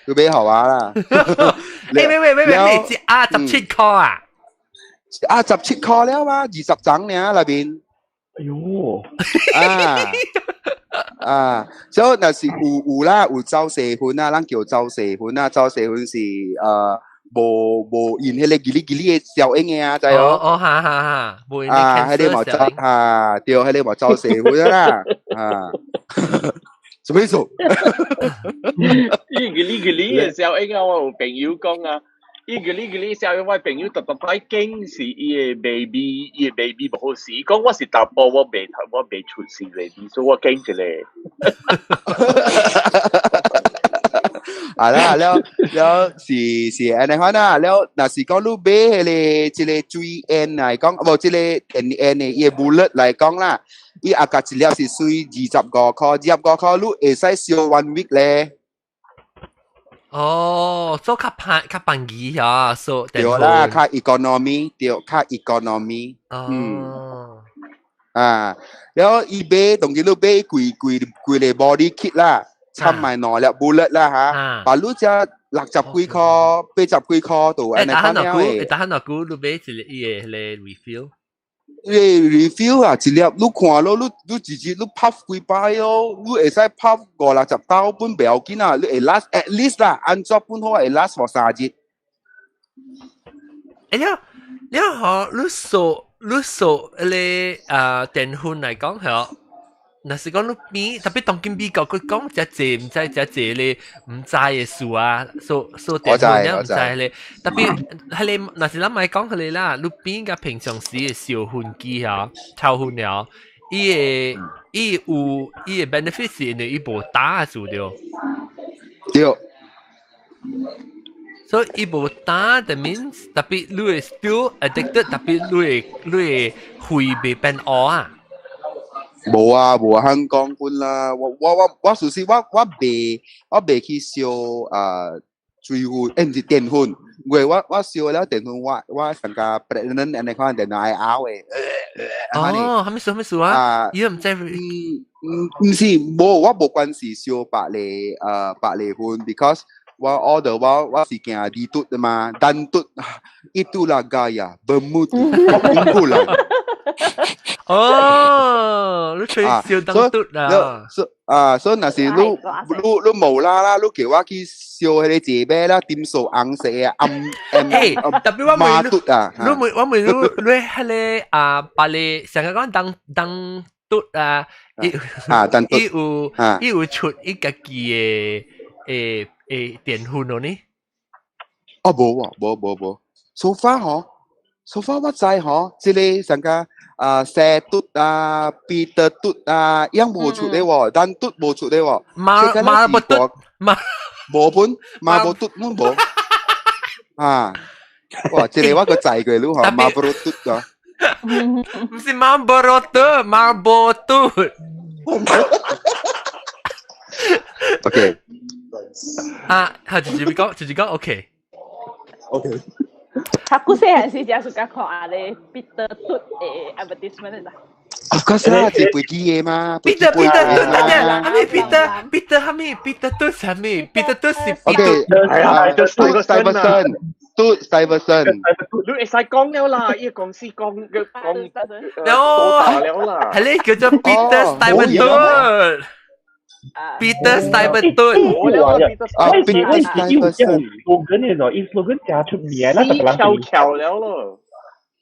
有買予我啦。欸，喂喂喂喂，一鴨17箍啊？一鴨17箍了嘛，20張爾內面。哎喲，啊啊，所以若是有啦，有走勢薰啊，咱叫走勢薰啊，走勢薰是無用彼个吉哩吉哩的效應的啊，知無？哦哦，哈哈哈，無用啊，彼个嘛走啊，對，彼个嘛走勢薰啦，啊，什麼意思？伊吉哩吉哩的效應啊，我有朋友講啊。伊個你個你效應，我朋友特特擺驚是伊的 baby，伊的 baby 無好勢，伊講我是查埔，我未出世 baby，所以我驚一个。啊啦，了了是按呢款啊，了若是講你買彼个這个水煙來講，無這个電煙的伊的 bullet 來講啦，伊阿價一粒是水25箍，25箍你會使燒 one week 咧。哦，做較便較便宜嚇，所對啦，較 economy，對，較 economy。嗯。啊，然後伊買，當然你買規規規个 body kit 啦，摻埋兩粒 bullet 啦嚇，把你只六十幾箍、八十幾箍就按呢款了的。打偌久，你買一个伊个彼个 refill？伊 refill 啊，一粒你看咯，你你一日你 puff 幾擺咯，你會使 puff 五六十兜本袂要緊啊，你會 last at least 啦，按怎本好會 last for 3日。哎呀，你好，你數你數彼个啊電粉來講係。若是講你邊，特別當今美國佢講遮濟毋知遮濟咧毋知的事啊，所所電粉也毋知咧。特別彼个若是咱莫講彼个啦，你邊佮平常時的燒薰機啊，抽薰了，伊會伊有伊的 benefit 是因為伊無焦的對。對。所以伊無焦，that means 特別你會 still addicted，特別你會你會肺袂變烏啊。無啊，無啊，肯講本啦。我我我我事實我我袂我袂去燒啊水粉，欸，毋是澱粉。因為我我燒了澱粉，我我上加 pregnant 按呢款電腦愛嘔的。哦，啥物事啥物事啊？伊毋知。嗯嗯，毋是，無我無關係燒白藜呃白藜粉，because 我 order 我我是驚二嘟的嘛，單嘟 itulah gaya bermutu unggulan。哦，你吹燒當嘟啦。啊，所以若是你你你無啦啦，你叫我去燒彼個蔗尾啦，點數紅色的暗暗。欸，特別我問你，啊，你問我問你，你彼个啊，白藜上個講當當嘟啊，伊啊，當伊有伊有出伊家己的誒誒澱粉咯呢？哦，無啊，無無無，so far 吼，so far 我知吼，這个上個啊，西嘟啊，彼得嘟啊，樣無出的喎，單嘟無出的喎。馬馬不嘟，馬無本，馬無嘟攏無。啊，哇！這个我閣知過你吼，馬布魯嘟啊。毋是馬布魯嘟，馬布嘟。 OK。啊，係直接講，直接講 OK。 OK。他古細漢時誠喜歡看啊咧彼得嘟的 advertisement 啦。 Of course 啦，是飛機的嘛。彼得彼得嘟，等陣，啥物彼得彼得啥物彼得嘟啥物？彼得嘟是彼得。係啊，係 Stuyvesant，嘟 Stuyvesant。你會使講了啦，伊個公司講嘅講，哦，了啦。係咧叫做彼得 Stuyvesant。彼得 Stuyvesant。啊，彼得伊有這 slogan 的喏，伊 slogan 誠出名啦，逐個人翹翹了咯。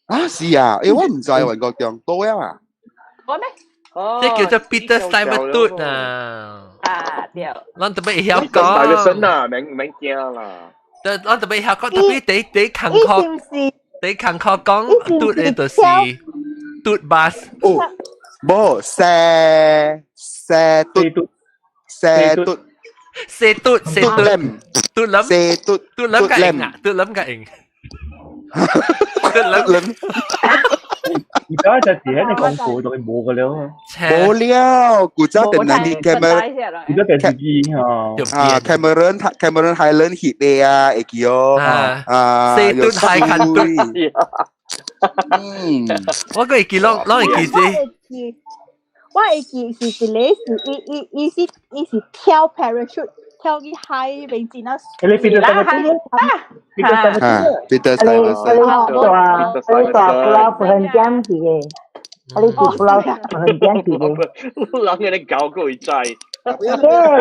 啊，是啊，欸，我毋知雲國強多啊。我咩？這叫做彼得 Stuyvesant 啊。啊，對。咱特別會曉講。 Stuyvesant 啊，免免驚啦。咱特別會曉講，特別第第坎坷，第坎坷講嘟的就是嘟 bus。哦，無，西西嘟。西嘟，西嘟，西嘟，嘟冧，西嘟，嘟冧個型啊，嘟冧個型，嘟冧。而家就係喺你廣告度冇㗎了。冇了，古早電那啲 camera，而家電視機嚇。啊，Cameron Cameron Highland 翕的啊，會記哦。啊，西嘟太近嘟。嗯，我閣會記，攏攏會記這。我會記是一个是伊伊伊是伊是跳 parachute 跳去海邊真啊，你彼得啊，彼得 Stuyvesant，你大你大pulau perhentian 去的，你是 pulau perhentian 去的。人嘅你搞過會知。對，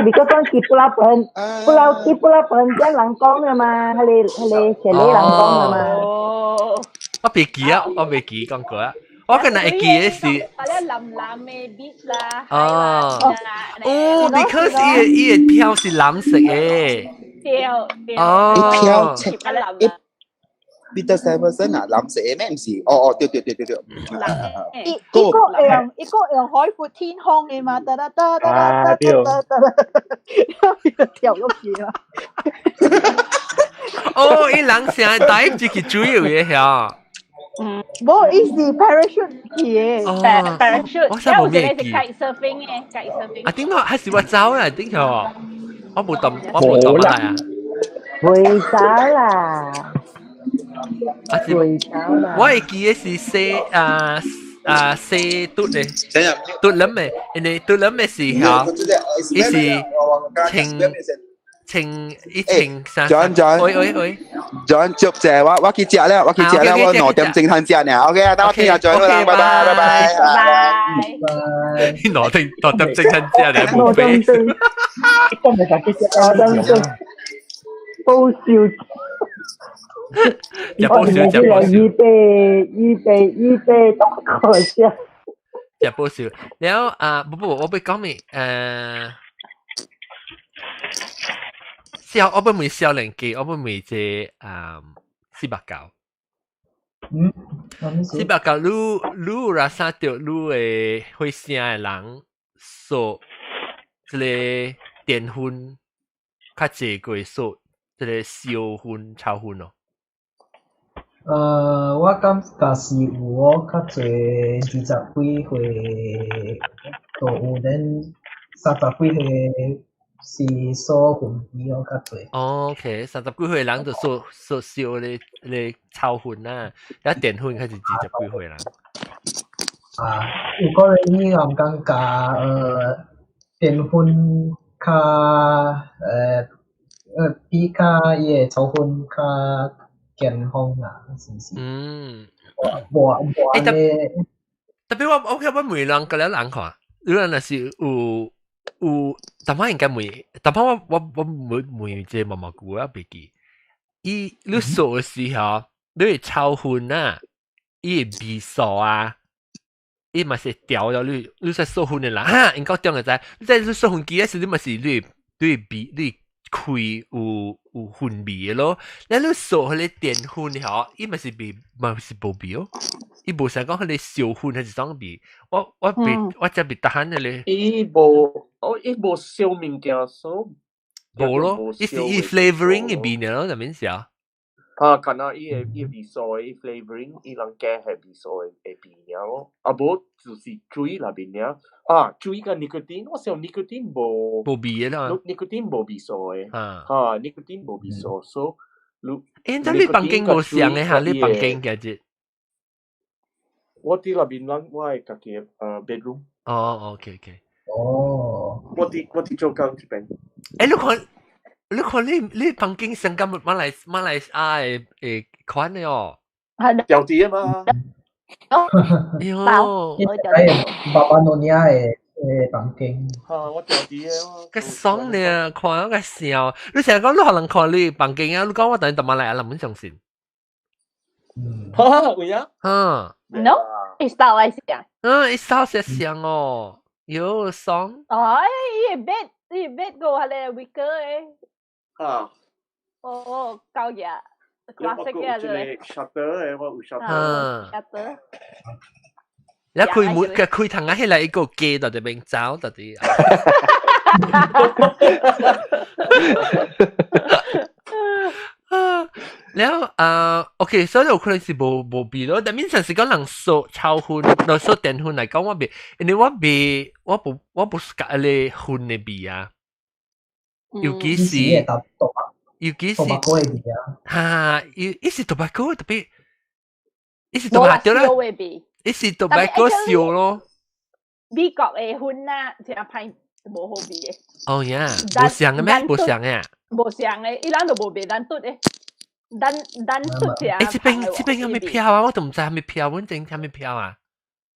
你講講去 pulau perhen pulau 去 pulau perhentian 人講的嘛，彼个彼个雪梨人講的嘛。我袂記啊，我袂記講過啊。我今日會記的是，藍藍的 beach 啦，哦，哦，because 伊的伊的票是藍色的，對對，哦，伊票伊彼得 Stuyvesant 啊，藍色的咩？毋是，哦哦，對對對對對，伊伊個用伊個用海闊天空的嘛，噠噠噠噠噠噠噠噠，跳落去啦。哦，伊人成帶入去水的遐。嗯，無，伊是 parachute 去的，parachute，我真無咩記。 kite surfing 的，kite surfing。啊，頂個還是我走啦，頂個，我無動，我無動來啊。袂走啦，袂走啦。我會記得是洗啊啊洗嘟咧，嘟諗嘅，因為嘟諗嘅時候，伊是清清一清三。 John John，喂喂喂，John 接謝我，我去食了，我去食了，我2點鐘通食呢。OK 啊，等我聽下再啦，拜拜拜拜拜拜。2點鐘通食呢，無飛。2點鐘，報銷。食報銷，食報銷。預備預備預備，當可笑。食報銷，然後啊，不不，我欲講咩？笑，我欲問少年家，我欲問這啊489。489，你有啥著你的火星的人說這个電薰較濟過說這個燒薰炒薰哦？我感覺是有哦，較濟20幾歲都有，恁30幾歲是燒薰機哦，較濟。哦，OK，30幾歲人就燒燒燒咧咧炒薰啊，一電薰開始20幾歲人。啊，有可能你也感覺電薰較比較伊个炒薰較健康啊，是毋是？嗯。無無按呢。特別我 OK，我問人個了人看，你若是有，淡仔應該問，淡仔我問問這毛毛菇我袂記。伊你燒的時候，你會炒薰啊，伊會味素啊，伊嘛是調了你，你在燒薰的人，哈，應該中會知。你在燒薰機的時，你嘛是你味你開有薰味的咯。你燒彼个電薰吼，伊嘛是味嘛是無味哦。伊無像講彼个燒薰還是啥味，我袂我才袂逐項的咧。伊無，哦，伊無燒物件，所無咯，伊是伊 flavoring 的味爾咯，就免是啊。啊，敢若伊的伊味素的 flavoring，伊人加係味素的味爾咯。啊，無就是水內面爾。啊，水佮 nicotine，我想 nicotine 無無味的啦。 nicotine 無味素的。啊，nicotine 無味素，所以你。欸，咁你房間無相的哈？你房間其實。我佇內面咱我的家己的bedroom。哦，OK OK。哦。我佇做工這邊。欸，你看你房間上咁馬來西亞的款的哦。係。調啲啊嘛。哎喲。巴巴諾尼亞的房間。嚇！我調啲的。個爽呢，看個笑。你成日講你可能看你房間啊，你講我等於馬來亞人唔相信。嗯。哈哈，有影？嗯。 No，伊 style 係像。嗯，伊 style 是像哦，喲爽。哦，伊 bed 伊 bed 個係咧 wicker 的。啊。哦，夠嘢，classic 嘅啫。shutter 的，我有 shutter。嗯。 shutter。你開門，佢開窗啊，起來一個雞在這邊走，到底。然後啊，OK，所以有可能是無味咯。但面上是講人燒炒薰，人燒電薰來講，我袂，因為我袂，我無喜歡咧薰的味啊。尤其是，尤其是，哈，伊是 tobacco 特別，伊是 tobacco 對啦，伊是 tobacco 燒咯。美國的薰啊，真歹無好味的。哦呀，無相的咩？無相的。無相的，伊人都無賣咱嘟的。咱咱出只。欸，這邊有咩票啊？我都毋知啥物票，阮前啥物票啊？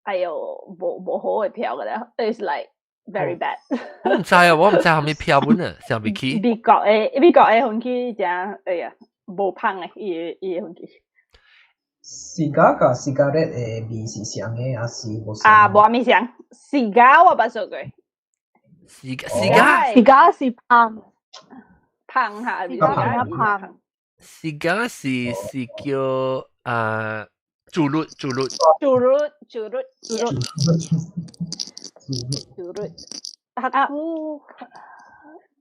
哎喲，無好的票個咧，It's like very bad。我毋知啊，我毋知啥物票本啊，想袂起。美國的薰器真，哎呀，無芳的，伊的薰器。 Cigar 佮 cigarette 的味是相的，還是無相？啊，無啥物相。Cigar 我捌食過。 Cigar cigar 是芳，芳下， cigar 比較芳。 Cigar 是叫啊朱律朱律朱律朱律朱律朱律啊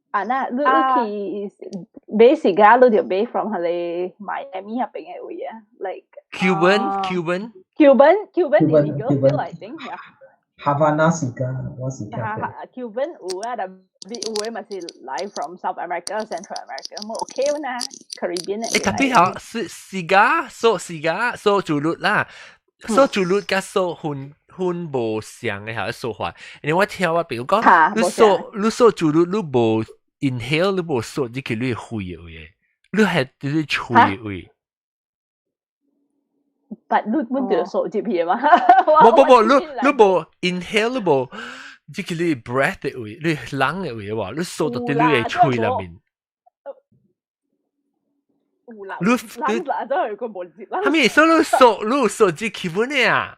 啊那你去買 cigar 你就買 from 彼個 Miami 彼邊的位啊，like Cuban Cuban Cuban Cuban illegal still I think yeah。Havana cigar，我是聽過。 Cuban 有啊，但係有的嘛是來 from South America、Central America，冇 OK 啦，Caribbean 誒，特別好是 cigar，數 cigar，數朱古啦，數朱古佮數薰薰無相的嚇數法。因為我聽我朋友講，你數你數朱古，你無 inhale，你無數入去你肺的位，你係你喙的位。但你本就數入去嘛？無無無，你你無 inhale，你無入去你 breath 的位，你 lung 的位話，你數到佇你的喙內面。有啦，你你都係個無入。係咪？所以你數你數入去本的啊？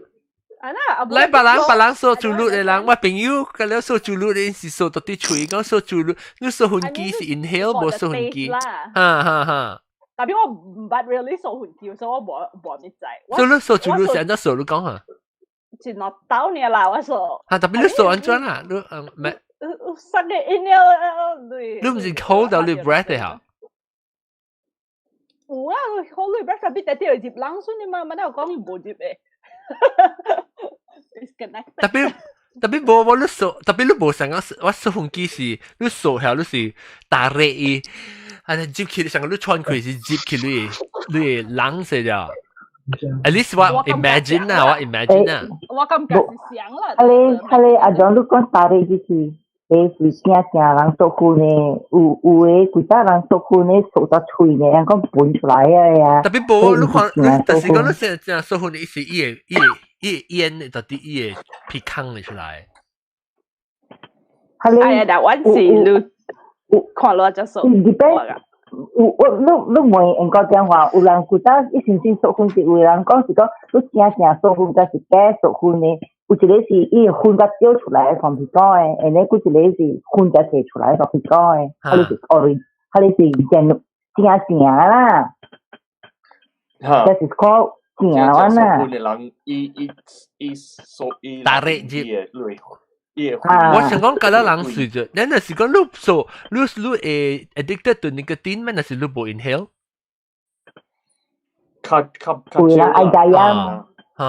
啊那，來別人別人數朱古的人，我朋友佮了數朱古的是數到佇喙，講數朱古，你數薰機是 inhale 無數薰機，哈哈哈。但係我毋捌 really 數薰機，所以我無無物知。所以你數朱古是按怎數？你講下。是兩刀爾啦，我數。啊，特別你數按怎啦？你嗯咩？塞個飲料，對。你毋是 hold 到你 breath 的嚇？有啊，hold 你 breath，特別特別入冷水嘛，嘛，我講無入的。特別特別無無你數，特別你無成個，我數薰機是你數下你是大熱伊，啊，入去成個你喘氣是入去你你冷死咗。At least 我 imagine 啊，我 imagine 啊。我感覺是想啦。啊你啊你阿john 你講大熱就是，誒是正正人數薰呢，有有的規早人數薰呢，數到喙呢，人講噴出來啊呀。特別無你看，但是講你現在數薰的意思，伊會伊會伊會煙到底伊會鼻孔的出來。哎呀，但我是你看落就數。有我你你問用個電話，有人古早一先先數薰是有人講是講你正正數薰，抑是假數薰的。有一個是伊薰甲掉出來放鼻孔的，下呢，閣一個是薰才摕出來放鼻孔的，彼个是哦，彼个是正正正啦。哈，這是看正完啦。數薰的人，伊伊伊數伊大熱入。我想講，佮咱人隨著，咱若是講你數，你你會 addicted to nicotine 咩？若是你無 inhale？較較較有人愛戒煙。嚇。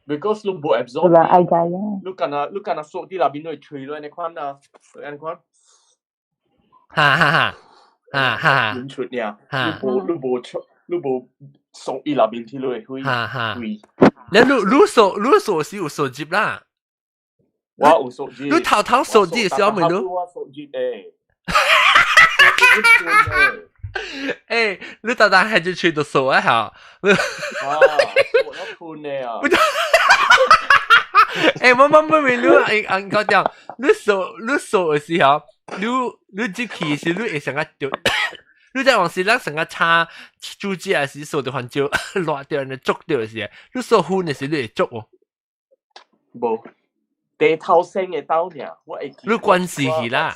Because 你無 absorb。有人愛戒煙。你敢若你敢若數佇內面，你會吹落按呢款啊，按呢款。哈哈哈，哈哈。噴出爾，你無你無出，你無數伊內面去，你會哈哈。你你你數你數是有數入啦。我有數入。你頭頭數入小妹你。我數入誒。誒，你特登係就吹到數一下。啊，我要噴的啊！誒，我我我問你，誒，按講講，你數你數的時候，你你入去時，你會成個掉，你在往時咱成個叉煮食的時數就番椒爛掉，你捉掉的時，你數薰的時，你會捉哦？無，第頭先的兜爾，我會記。你關係去啦。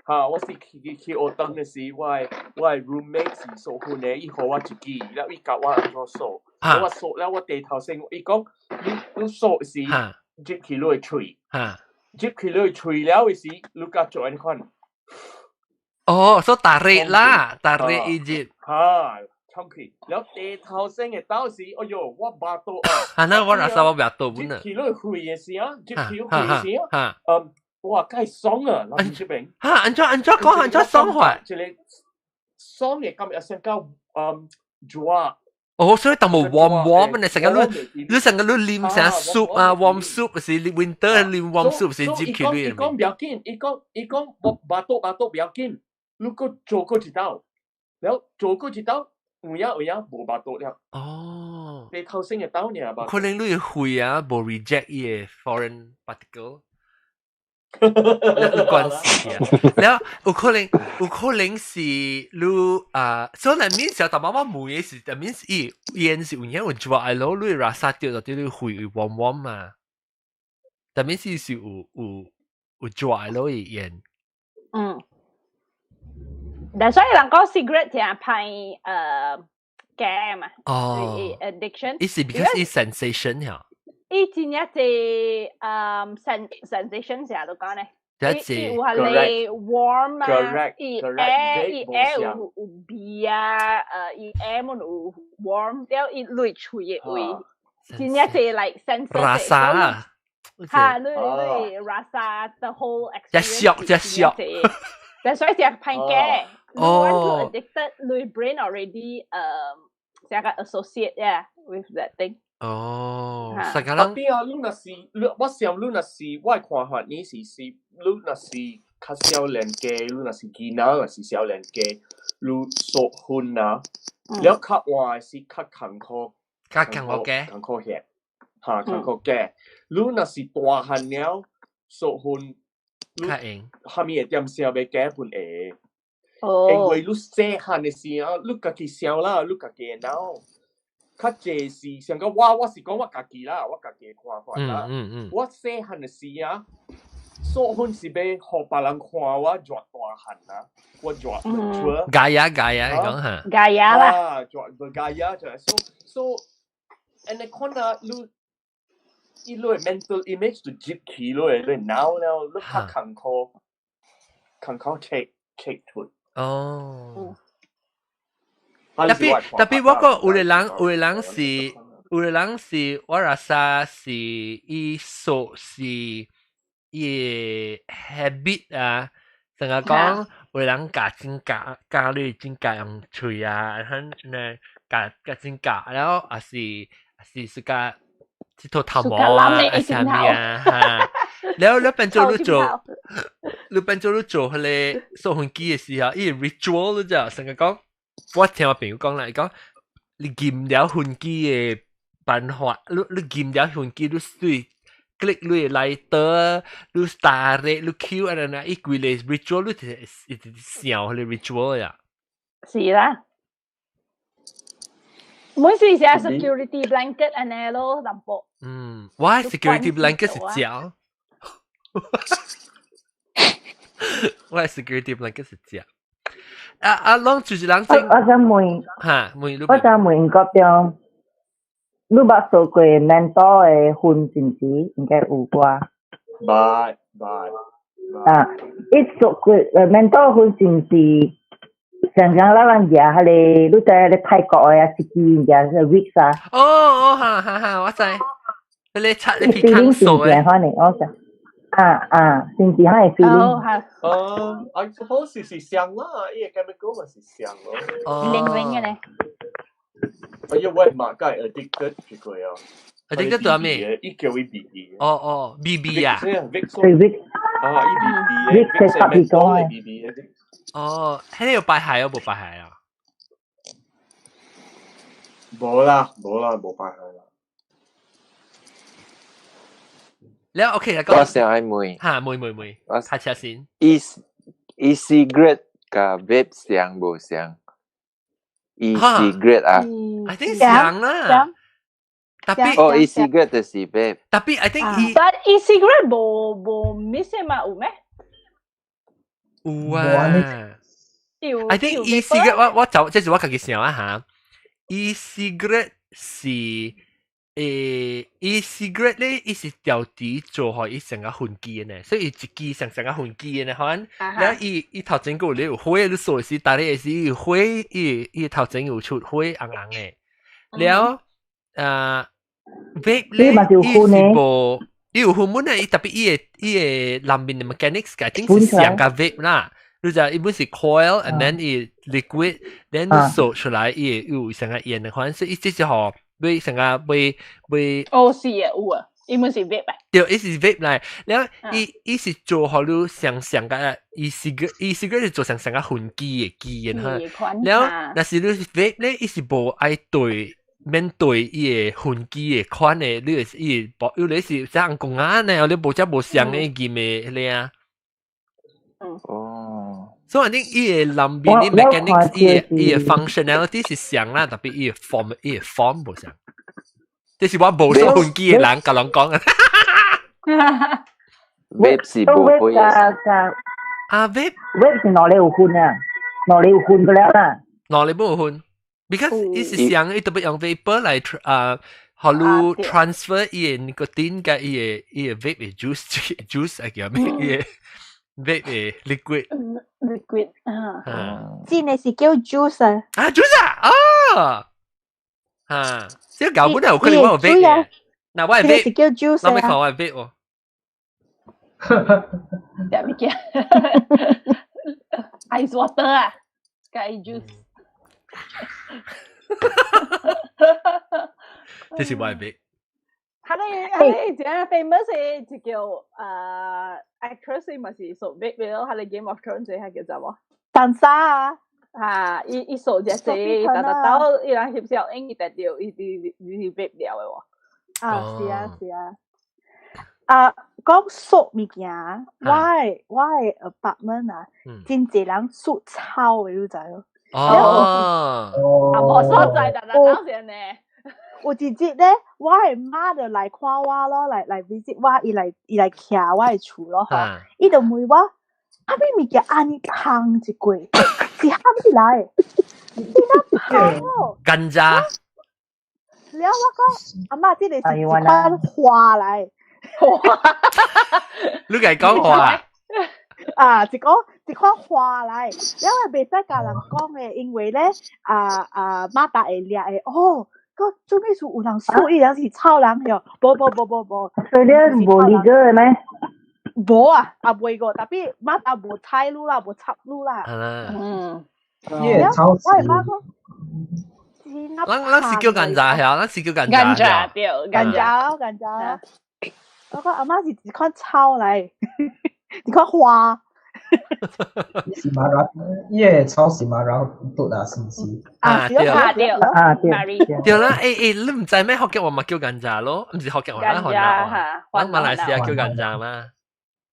哈！我是去去去學堂的時，我的我的 roommate 是數薰的，伊予我一支，了伊教我按怎數。我數了，我第頭先，伊講你你數時入去你的喙，入去你的喙了的時，你佮做按款。哦，所以大熱啦，大熱伊入。哈，衝去了第頭先的到時，哎喲，我巴肚啊！啊，那我若說我袂肚本啊。入去你的肺的時啊，入去肺的時啊，嗯。哇，介爽啊！咱這邊哈，按怎按怎講，按怎爽法？這個爽的感覺像較嗯熱。哦，所以淡薄 warm warm 呢，成個你你成個你啉成 soup 啊，warm soup 是 winter 啉 warm soup 是入去你。伊講不要緊，伊講伊講我巴肚巴肚不要緊，你閣做過一道，然後做過一道，有影有影無巴肚了。哦，你頭先的道爾吧？可能你肺啊，無 reject 伊个 foreign particle。有關係啊，然後有可能有可能是你啊，所以內面時候，大媽媽問的是，內面是伊煙是有影有 dry 咯，你拉薩掉就啲你肺會 warm warm 嘛，但面是是有有有 dry 咯伊煙。嗯，但所以人講 cigarette 聽歹戒嘛，哦，addiction，伊是 because 伊 sensation 呀。伊真正濟sensation 成日都講咧，伊有係你 warm 啊，伊 air 伊 air 有有味啊，伊 air 滿有 warm，了伊內喙的味，真正濟 like sensation。拉薩啦，嚇，你 rasa the whole 隻 experience 削隻削。 That's why 成歹嘅。你 want to addicted，你 brain already 成個 associate yeah with that thing。哦，嚇實個人 Tapi 啊，你若是你我想你若是我的看法，你是你若是較少年家，你若是囡仔，若是少年家，你索薰啊，了較換的是較艱苦，較艱苦嘅艱苦些，嚇艱苦嘅。你若是大漢了，索薰，較用，蝦米會點聲欲加分會。哦，因為你細漢的時候，你家己想啦，你家己的腦，較濟是像講我，我是講我家己啦，我家己的看法啦。我細漢的時啊，索薰是欲予別人看我偌大漢啊，我偌 mature。 Gaya gaya 講嚇。 Gaya 啦。啊，偌 bergaya 就係 so so，按呢看啊，你伊你的 mental image 就入去你的你腦了，你較艱苦，艱苦 check check 出。哦。啊 Tapi tapi 我講有的人是我 rasa 是伊說是伊的 habit 啊，成日講有的人咬真咬咬你真咬用喙啊，然後呢咬咬真咬，然後也是也是是個這套頭毛啊，啊啥物啊，哈，然後你變做你做，你變做你做彼个掃薰機的時候，伊 ritual 你知影，成日講。我聽我朋友講啦，伊講你撳了薰機的辦法，你撳了薰機，你對 click 你的 lighter，你 start 你 Q 啊那，伊規个 ritual 你就是一直想彼个 ritual 呀。是啦。每次寫 security blanket 按呢咯，淡薄。嗯，我 security blanket 是膠。我 security blanket 是膠。啊啊，攏就是人我我想問，嚇，問你我想問國中，你捌掃過 menthol 的薰是毋是？應該有啩。捌捌。啊，伊掃過menthol 薰是毋是？常常咱人食彼个，你知彼个泰國的啊，一支物件是 Vicks 啊。哦哦，哈哈哈，我知。彼个擦你鼻孔掃的。反正我想，啊啊，是毋是彼个 feeling？哦，係。哦，I suppose 是像啦，伊個 chemical 嘛是像咯。哦。零零嘅咧。哎呀，我嘛該 addicted 這個啊。 addicted 到咩？伊叫伊 BB。哦哦，BB 啊。對 Vicks。啊，伊 BB 嘅。Vicks 係特別講嘅。 BB 嘅。哦，彼个有排害啊？無排害啊？無啦，無啦，無排害啦。了 OK 啊，我想愛問，嚇，問問問，我開車先。 E-cigarette 佮 vape 相無相？E-cigarette 啊，I think 相啦。Tapi 哦，E-cigarette 就是 vape。 Tapi I think e But e-cigarette 無無咩事嘛？有咩？有啊。I think e-cigarette 我我就這是我家己想啊嚇。E-cigarette 是e-cigarette 咧，伊是調底做予伊成個薰機的呢，所以伊一支像成個薰機的呢，可能了伊伊頭前閣有咧有火，你掃時，但係是有火，伊伊頭前有出火紅紅的。了啊，vape 咧，伊是無，伊有薰本啊，伊 tapi 伊的伊的內面的 mechanics 改定是像個 vape 啦。你知伊本是 coil and then 伊 liquid，then 你掃出來伊會有成個煙的款式，伊這是予買成個買買。哦，是啊，有啊，伊本是 vape 啊。對，伊是 vape 來，了伊伊是做予你想像個 e-cigarette，e-cigarette 是做成成個薰機的機的哈。了，若是你 vape 咧，伊是無愛對面對伊的薰機的款的，你是伊無，有咧是像公仔呢，你無遮無相的劍的彼個啊。哦。所以你伊的內面的 mechanics，伊的伊的 functionality 是相啦，tapi 伊的 form 伊的 form 無相。這是我無掃薰機的人共人講啊。 Vape 是無火的。啊 vape vape 是哪裡有薰啊？哪裡有薰個了啦？哪裡無薰？Because 伊是相，伊特別用 vapor 來啊，予你 transfer 伊的 nicotine 佮伊的伊的 vape 的 juice juice 啊叫咩？伊的 vape 的 liquid。 liquid 啊，真的是叫 juice 啊！啊 juice 啊，哦，啊，這個搞本來有可能我有 vape 嘅，嗱我係 vape，是叫 juice 我未看我係 vape 喎。食物件，ice water 啊，加 juice。這是我的 vape。佢哋真 famous 嘅就叫actress 咪是做 vape 嘅咯，佢哋 Game of Thrones 係叫做乜？淡沙啊！嚇，伊伊數隻字，但但到伊人翕相，應伊得到伊伊伊是 vape 了嘅喎。啊，是啊，是啊。啊，講熟物件，我的 apartment 啊，真濟人熟草嘅，你知哦？哦，啊，無所在，但但當時呢。有一日咧，我的媽就來看我咯，來 visit 我，伊來徛我的厝咯，吼，伊就問我，啊，咩物件按呢香一過，是啥物來？真香哦！甘蔗。了我講，阿媽，這个是一款花來。你共講話？啊，一個一款花來，了我袂使共人講的，因為咧，啊啊，媽大會掠的，哦。個做咩事有人說伊人是臭人喲？無無無無無。所以你無理個咩？無啊，也袂過，特別媽也無睬你啦，無插你啦。嗯。伊草我的媽講，咱是叫甘蔗曉，咱是叫甘蔗。甘蔗對，甘蔗甘蔗。我講阿媽是一款草來，一款花。是馬拉，伊个草是馬拉毒啊，是毋是？啊對啊對啊對對啦，欸欸，你毋知咩福建話嘛叫甘蔗咯？毋是福建話，咱雲南話，咱馬來西亞叫甘蔗嘛。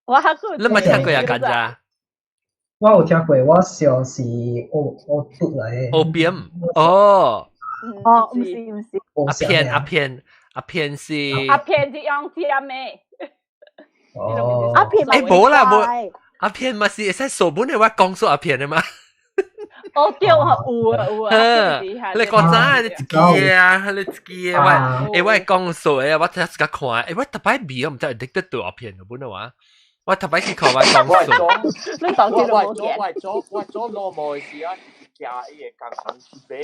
我還過，你捌聽過啊甘蔗？我有聽過，我想是烏毒來的。 Opium 哦。哦，毋是毋是。阿片阿片阿片是。阿片是用尖的。哦。阿片欸無啦無。阿片嘛是會使數本的，我講說阿片的嘛。哦對啊，有啊有啊。你講早你一支啊，你一支啊，我欸我講數的，我睇自家看，欸我特擺味，我毋知 addicted 到阿片的本的話，我特擺去看我講數。你當真我做我做我做老母的時啊，是行伊个工廠去買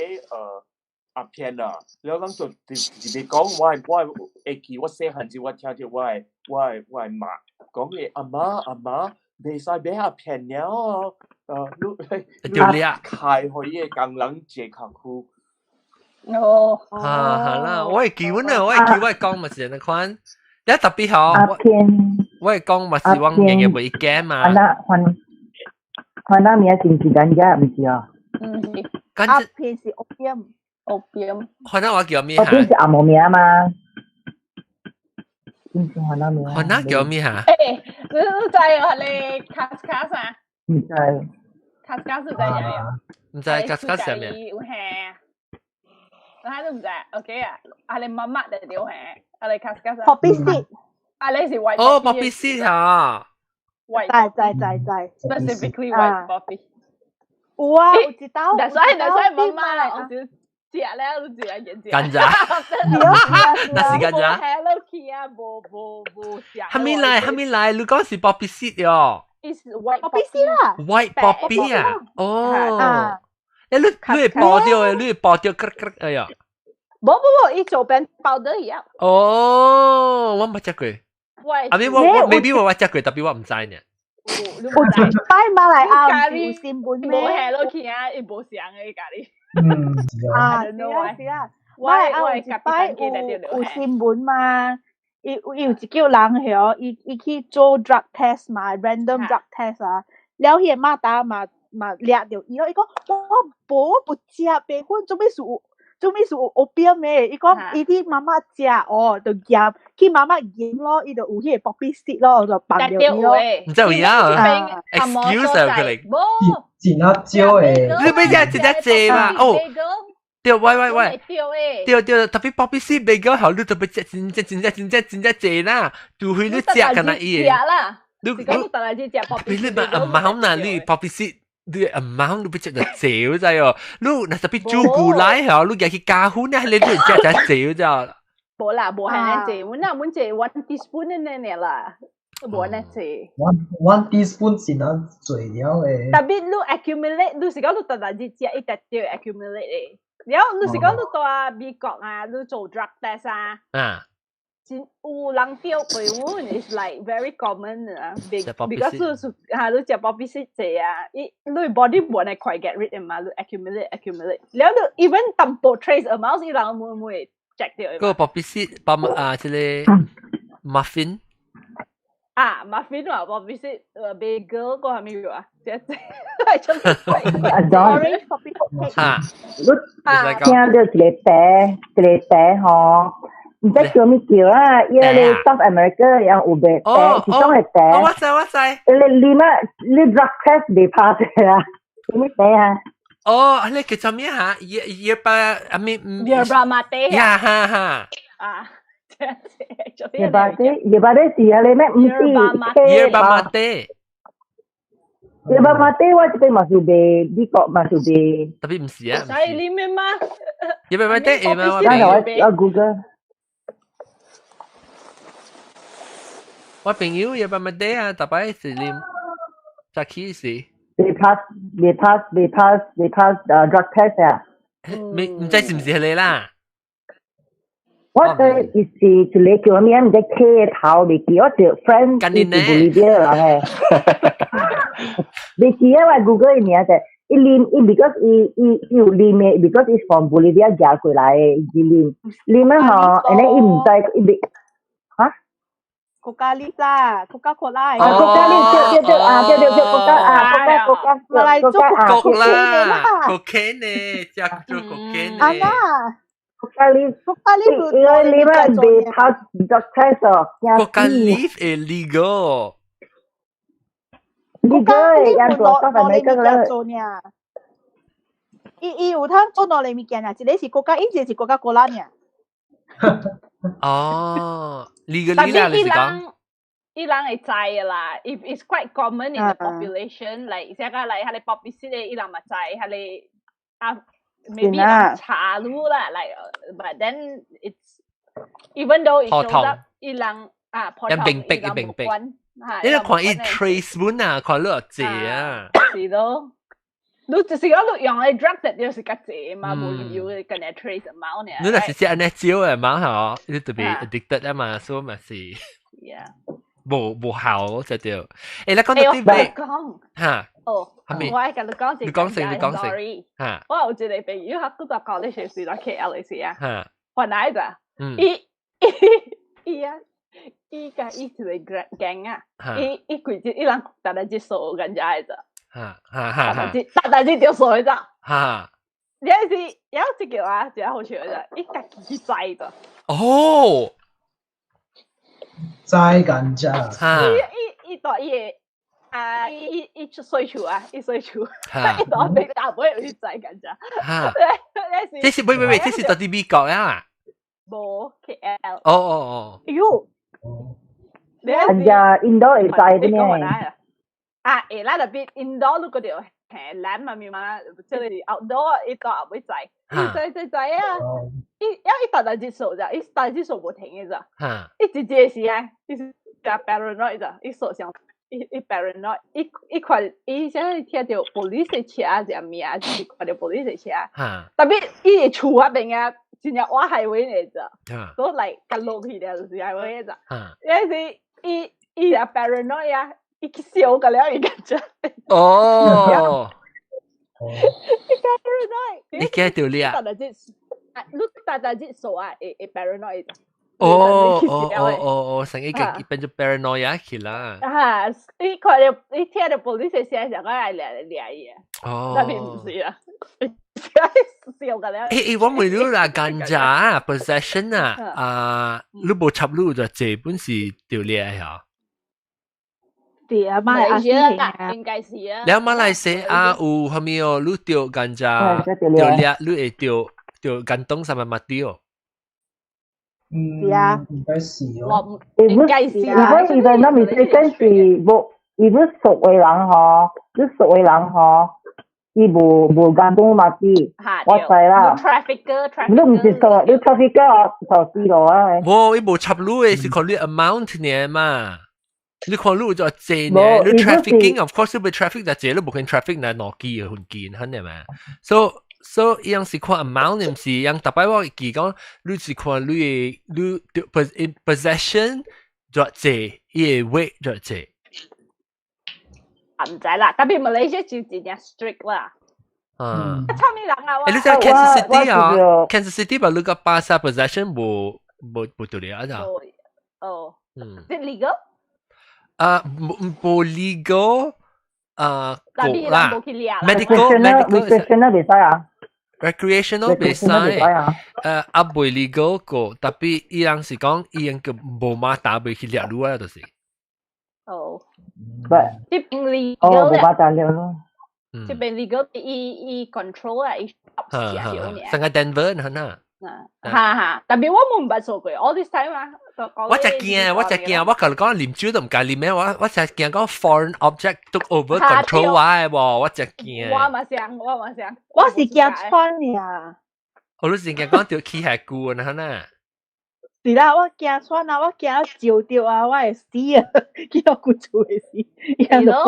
阿片啊，了咱就直直講，我會記我細漢時我聽著我的媽講的阿媽阿媽。袂使買阿片了哦，你對了，開予伊个工人坐較久。哦，啊，好啦，我會記阮啊，我會記我講嘛是按呢款，你特別好，阿片，我會講嘛是我硬硬袂驚嘛。啊那番番那名是毋是甘蔗，毋是哦？毋是，阿片是 opium，opium。番仔話叫咩？ opium 是紅毛名嘛？毋是番仔名。番仔叫咩哈？欸，你知我咧卡斯卡啥？毋知。卡斯卡是知啥？毋知卡斯卡啥物？有嘿，我都毋知，OK 啊，阿你媽媽就對嘿，阿你卡斯卡啥？Poppy seed，阿你是 white。哦，poppy seed 哈。 White。在在在在。 Specifically white poppy。有啊，有一道。但所以但所以媽媽，我就食了就食眼睛。甘蔗。那是甘蔗。 Hello Kitty 啊，無無無食。哈咪來哈咪來，你講是 poppy seed 喲。 Is white poppy seed 啦。 White poppy 啊，哦。欸，你會包掉的，你會包掉，咯咯，哎呀。無無無，伊做變包得一樣。哦，我毋捌食過。啊，咪我 maybe 我食過，特別我毋知呢。有一擺馬來亞有新聞咩？無 Hello Kitty 啊，伊無相的咖喱。嗯，啊，是啊是啊，馬來亞有一擺有新聞嘛？伊有一叫人曉，伊去做 drug test 嘛，random drug test 啊，了彼个馬達嘛嘛掠著伊咯，伊講我無我不食白粉，做咩事有做咩事有 opium 的？伊講伊去媽媽食哦，就驗去媽媽驗咯，伊就有彼个 poppy seed 咯，就放著伊咯。毋知有影啊？Excuse 啊，佢哋。無，真啊少的。你欲食一隻濟嘛？哦。對，喂喂喂，對對，特別 poppy seed 比較好，你特別食真正真正真正真正濟啦，除非你食敢若伊的。你你你特別你嘛 amount 啦，你 poppy seed 你 amount 你欲食就濟知哦。你若特別煮牛奶吼，你舉去加粉啊，你食就濟知。無啦，無係呢濟，阮那阮濟 one teaspoon 呢呢啦。無按呢濟。 One teaspoon 是咱濟了的。特別你 accumulate，你是講你逐日食，伊特別 accumulate 的。然後你是講你到美國啊，你做 drug test 啊，啊，真有人著過阮，is like very common 啊，because 嚇你食 poppy seed 濟啊，伊你 body 無會快 get rid 嘛，你 accumulate accumulate，了你 even 淡薄 trace amount 伊人會唔會 check 到？個 poppy seed 包啊，這個 muffin。啊，muffin 話 poppy seed bagel 個係咩啊？這這係真係。阿 John，嚇，你聽到一個茶，一個茶吼。毋知叫咩叫啊？伊個 South America 有有賣茶，是種的茶。我知我知。你啉啊，你 drug test 袂 pass 啊？啥物茶啊？哦，你叫做咩嚇？Yerba 啊咩？Yerba mate。呀哈哈。啊， Yerba mate，yerba mate 是啊，你咩？毋是。 Yerba mate。 Yerba mate 我這邊嘛是賣，美國嘛是賣。特別毋是啊。使啉咩嗎？Yerba mate 會嗎？我 Google。我朋友 yerba mate 啊，逐擺是啉，早起時。未 pass，未 pass，未 pass，未 pass drug test 啊！未毋知是毋是彼个啦？我對是一個叫咩毋知 K 頭未記，我就 friend 是 Bolivia 人誒。未記啊！我 Google 伊名者，伊啉伊 because 伊伊伊有啉的，because 伊 from Bolivia 寄過來的，伊啉啉啊吼，and then 伊毋知伊未嚇。 Coca leaf 啦，Coca Cola。啊，Coca leaf 對對對啊，對對對，Coca 啊，Coca Coca 來做 coke 啦，cocaine 呢，食做 cocaine 啊啦，Coca leaf， Coca leaf 因為你們未 pass drug test 哦，Coca leaf illegal。 legal 的，人做做份美國咧。做呢？伊伊有通做兩個物件啊，一個是 Coca，一個是 Coca Cola 呢。哦，legally 啦，你是講？伊人會知的啦，if it's quite common in the population，like 這個 like 彼个 poppy seed 的，伊人嘛知，彼个啊，maybe 人查路啦，like but then it's even though it shows up，伊人啊，一明白一明白，你看伊 trace 本啊，看你有濟啊，是咯。你就是講你用的 drug 就是較濟嘛，無理由跟你 trace amount 呢。你若是食按呢少的嘛吼，你特別 addicted 啊嘛，所以嘛是，無無效就對。欸，你講到啲咩？講嚇？哦，我愛共你講你講先，你講先。嚇！我有一個朋友，佢古早教你學時來 KL 的時啊，嚇！原來咋？伊伊啊，伊共伊一個 gang 啊，伊伊規日伊人逐日去掃人家的咋？哈哈哈！逐日去著掃的咋？哈！你是有一個啊，真好笑的，伊家己去摘的。哦，摘甘蔗。伊伊伊蹛伊的啊，伊伊出歲數啊，伊歲數，伊蹛被打尾去摘甘蔗。哈！這是喂喂喂，這是佇佇美國啊？無 KL。哦哦哦。哎喲！甘蔗印度會摘的呢？啊，會啦，特別 indoor 你嗰條係懶嘛咪嘛，即係 outdoor 伊蹛會摘，伊摘摘摘啊！伊一伊逐日只掃咋，伊逐日掃無停的咋，伊一日時啊，伊是 paranoid 咋，伊掃上伊伊 paranoid，伊伊看伊現在聽著 police 的車隻物啊，就是看著 police 的車，特別伊的厝那邊啊，真正挖 highway 的咋，所以來共落去了就是 highway 的咋，有時伊伊也 paranoid 啊。伊去燒個了，伊感覺。哦。伊 paranoid。你驚到你啊？你逐逐日數啊，會會 paranoid。哦哦哦哦哦，成一個變做 paranoid 去啦。啊，伊看著伊聽著 police 聲，想講來掠掠伊啊。哦。那邊毋是啦。笑個了。欸欸，我問你啦，甘蔗 possession 啊，啊，你無插入就這本是著掠嚇。對啊，馬來西亞應該是啊。了馬來西亞有啥物哦？你著甘蔗，著掠，你會著著間東啥物嘛著？嗯，是啊，應該是哦。應該是啊。如果如果那咪是真是無，如果熟的人吼，你熟的人吼，伊無無間東嘛是，我知啦。 Trafficker，你毋是熟，你 trafficker 頭死咯啊！無，伊無插入的是看你 amount 爾嘛。你看你有就濟呢，你 trafficking of course 你被 traffic 就濟，你無可能 traffic 來攞機嘅份件，肯定嘛。So 所以樣是看 amount，唔是樣特別我記講，你是看你嘅你 possession 偌濟，伊嘅 weight 偌濟。唔知啦，特別馬來西亞就真正 strict 啦。嗯。差咩人啊？誒，你知 Kansas City 啊？Kansas City 把你個巴薩 possession 無無無對了啊？哦。嗯。是 legal？啊，無無 legal 啊，過啦。Medical medical recreational 袂使啊。 recreational 袂使，誒，啊袂 legal 過，特別伊人是講伊應該無馬打袂去掠你啊，就是。哦。不。這邊 legal 哦，無馬打了咯。這邊 legal 伊伊 control 啊，伊少少。成個 Denver 係哪？哈哈，特別我冇捌做過，all this time 啊。我就驚，我就驚，我甲你講啉酒都唔敢啉咩，我我就驚講 foreign object took over control 我嘅喎，我就驚。我嘛想，我嘛想，我是驚喘呀。我都是驚講著氣下久啊，呐。是啦，我驚喘啊，我驚照著啊，我會死啊，去到骨厝會死。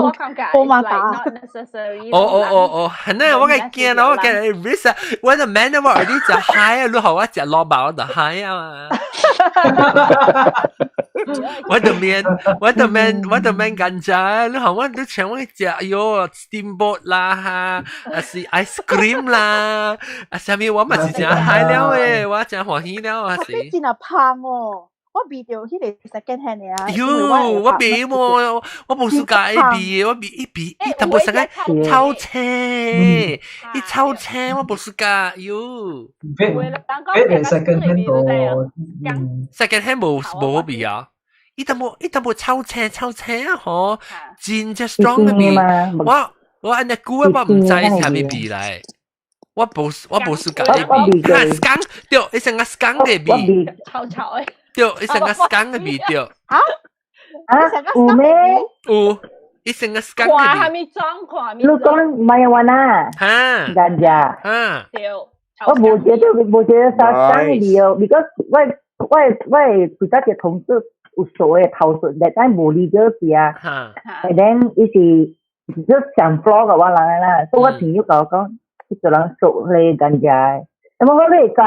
我感覺好麻煩。 not necessary。哦哦哦哦，係呢，我嘅驚啊，我驚 risk 啊，我就 man 啊，我兒子食蟹啊，你好我食蘿蔔我就蟹啊嘛。我就免，我就免，我就免緊張，你好我你請我食，哎喲，steamboat 啦哈，還是 ice cream 啦，啊啥物我嘛是誠 high 了誒，我誠歡喜了啊是。真係芳哦，我味著彼個 second hand 的啊。喲，我味喎，我無 suka 伊味，我味伊味，伊淡薄啥個臭青，伊臭青，我無 suka，喲。別 second hand 多，second hand 無無好味啊。伊淡薄伊淡薄臭青臭青啊！嗬，真正 strong 的味。我我按呢久啊，我毋知啥物味來。我無我無 suka 伊味，哈 skunk 對，伊成個 skunk 的味，臭臭的。對，伊成個 skunk 的味對。啊？啊？有咩？有，伊成個 skunk 的味。看蝦米裝，看你講 marijuana？哈，ganja。哈。對。我無覺得無覺得啥 skunk 的味哦，because 我我我負責一個同事有數的頭術，但但無理解是啊。And then 伊是就上 floor 嘅我人啦，所以我朋友共我講，伊個人數迄個 ganja。咁我你會知，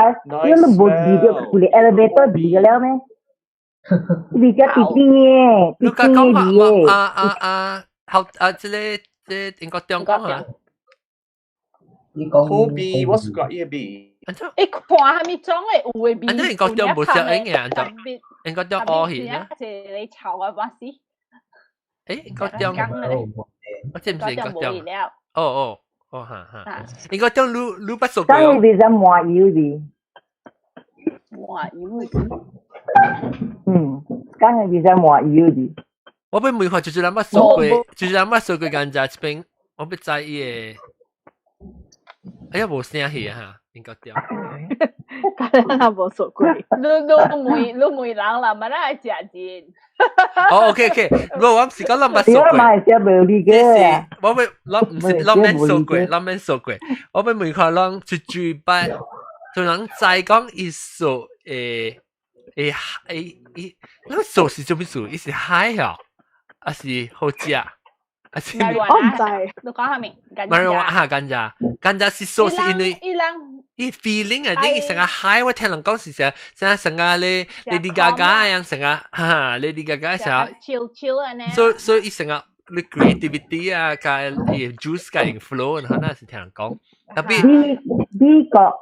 你都無味著規個 elevator 味個了咩？味只甜甜的，你甜甜的味啊啊啊！好啊，這個這個應該點講啊？你講好味，我是講伊味。伊看蝦米種的有的味。安怎應該點無相應嘅，安怎應該點烏去呢？是你臭啊，把死。誒，應該點？我知唔是應該點？哦哦哦，哈哈。應該點？你你捌說過？當然是麻油味。麻油味。嗯，當然是麻油味。我欲問看，就是人捌說過，就是人捌說過甘蔗這邊，我欲知伊個。哎呀，無聲去啊！應該對。敢若無說過。你你問你問人啦，嘛咱愛食真。哦，OK OK，我我毋是講咱捌說過。我嘛會食無理嘅。我欲咱毋是咱免說過，咱免說過。我欲問看咱一嘴擺，就人知講伊說誒誒誒伊，咱說是做咩事？伊是 high 啊，還是好食？啊是？我毋知。你講蝦米？唔係我哈甘蔗，甘蔗是說是因為。伊 feeling 啊，你成個 high，我聽人講是成成成個咧 Lady Gaga 樣成個哈 Lady Gaga 成個 chill chill 啊呢。所以所以伊成個你 creativity 啊，加伊 juice 加 flow，然後那是聽人講。特別美美國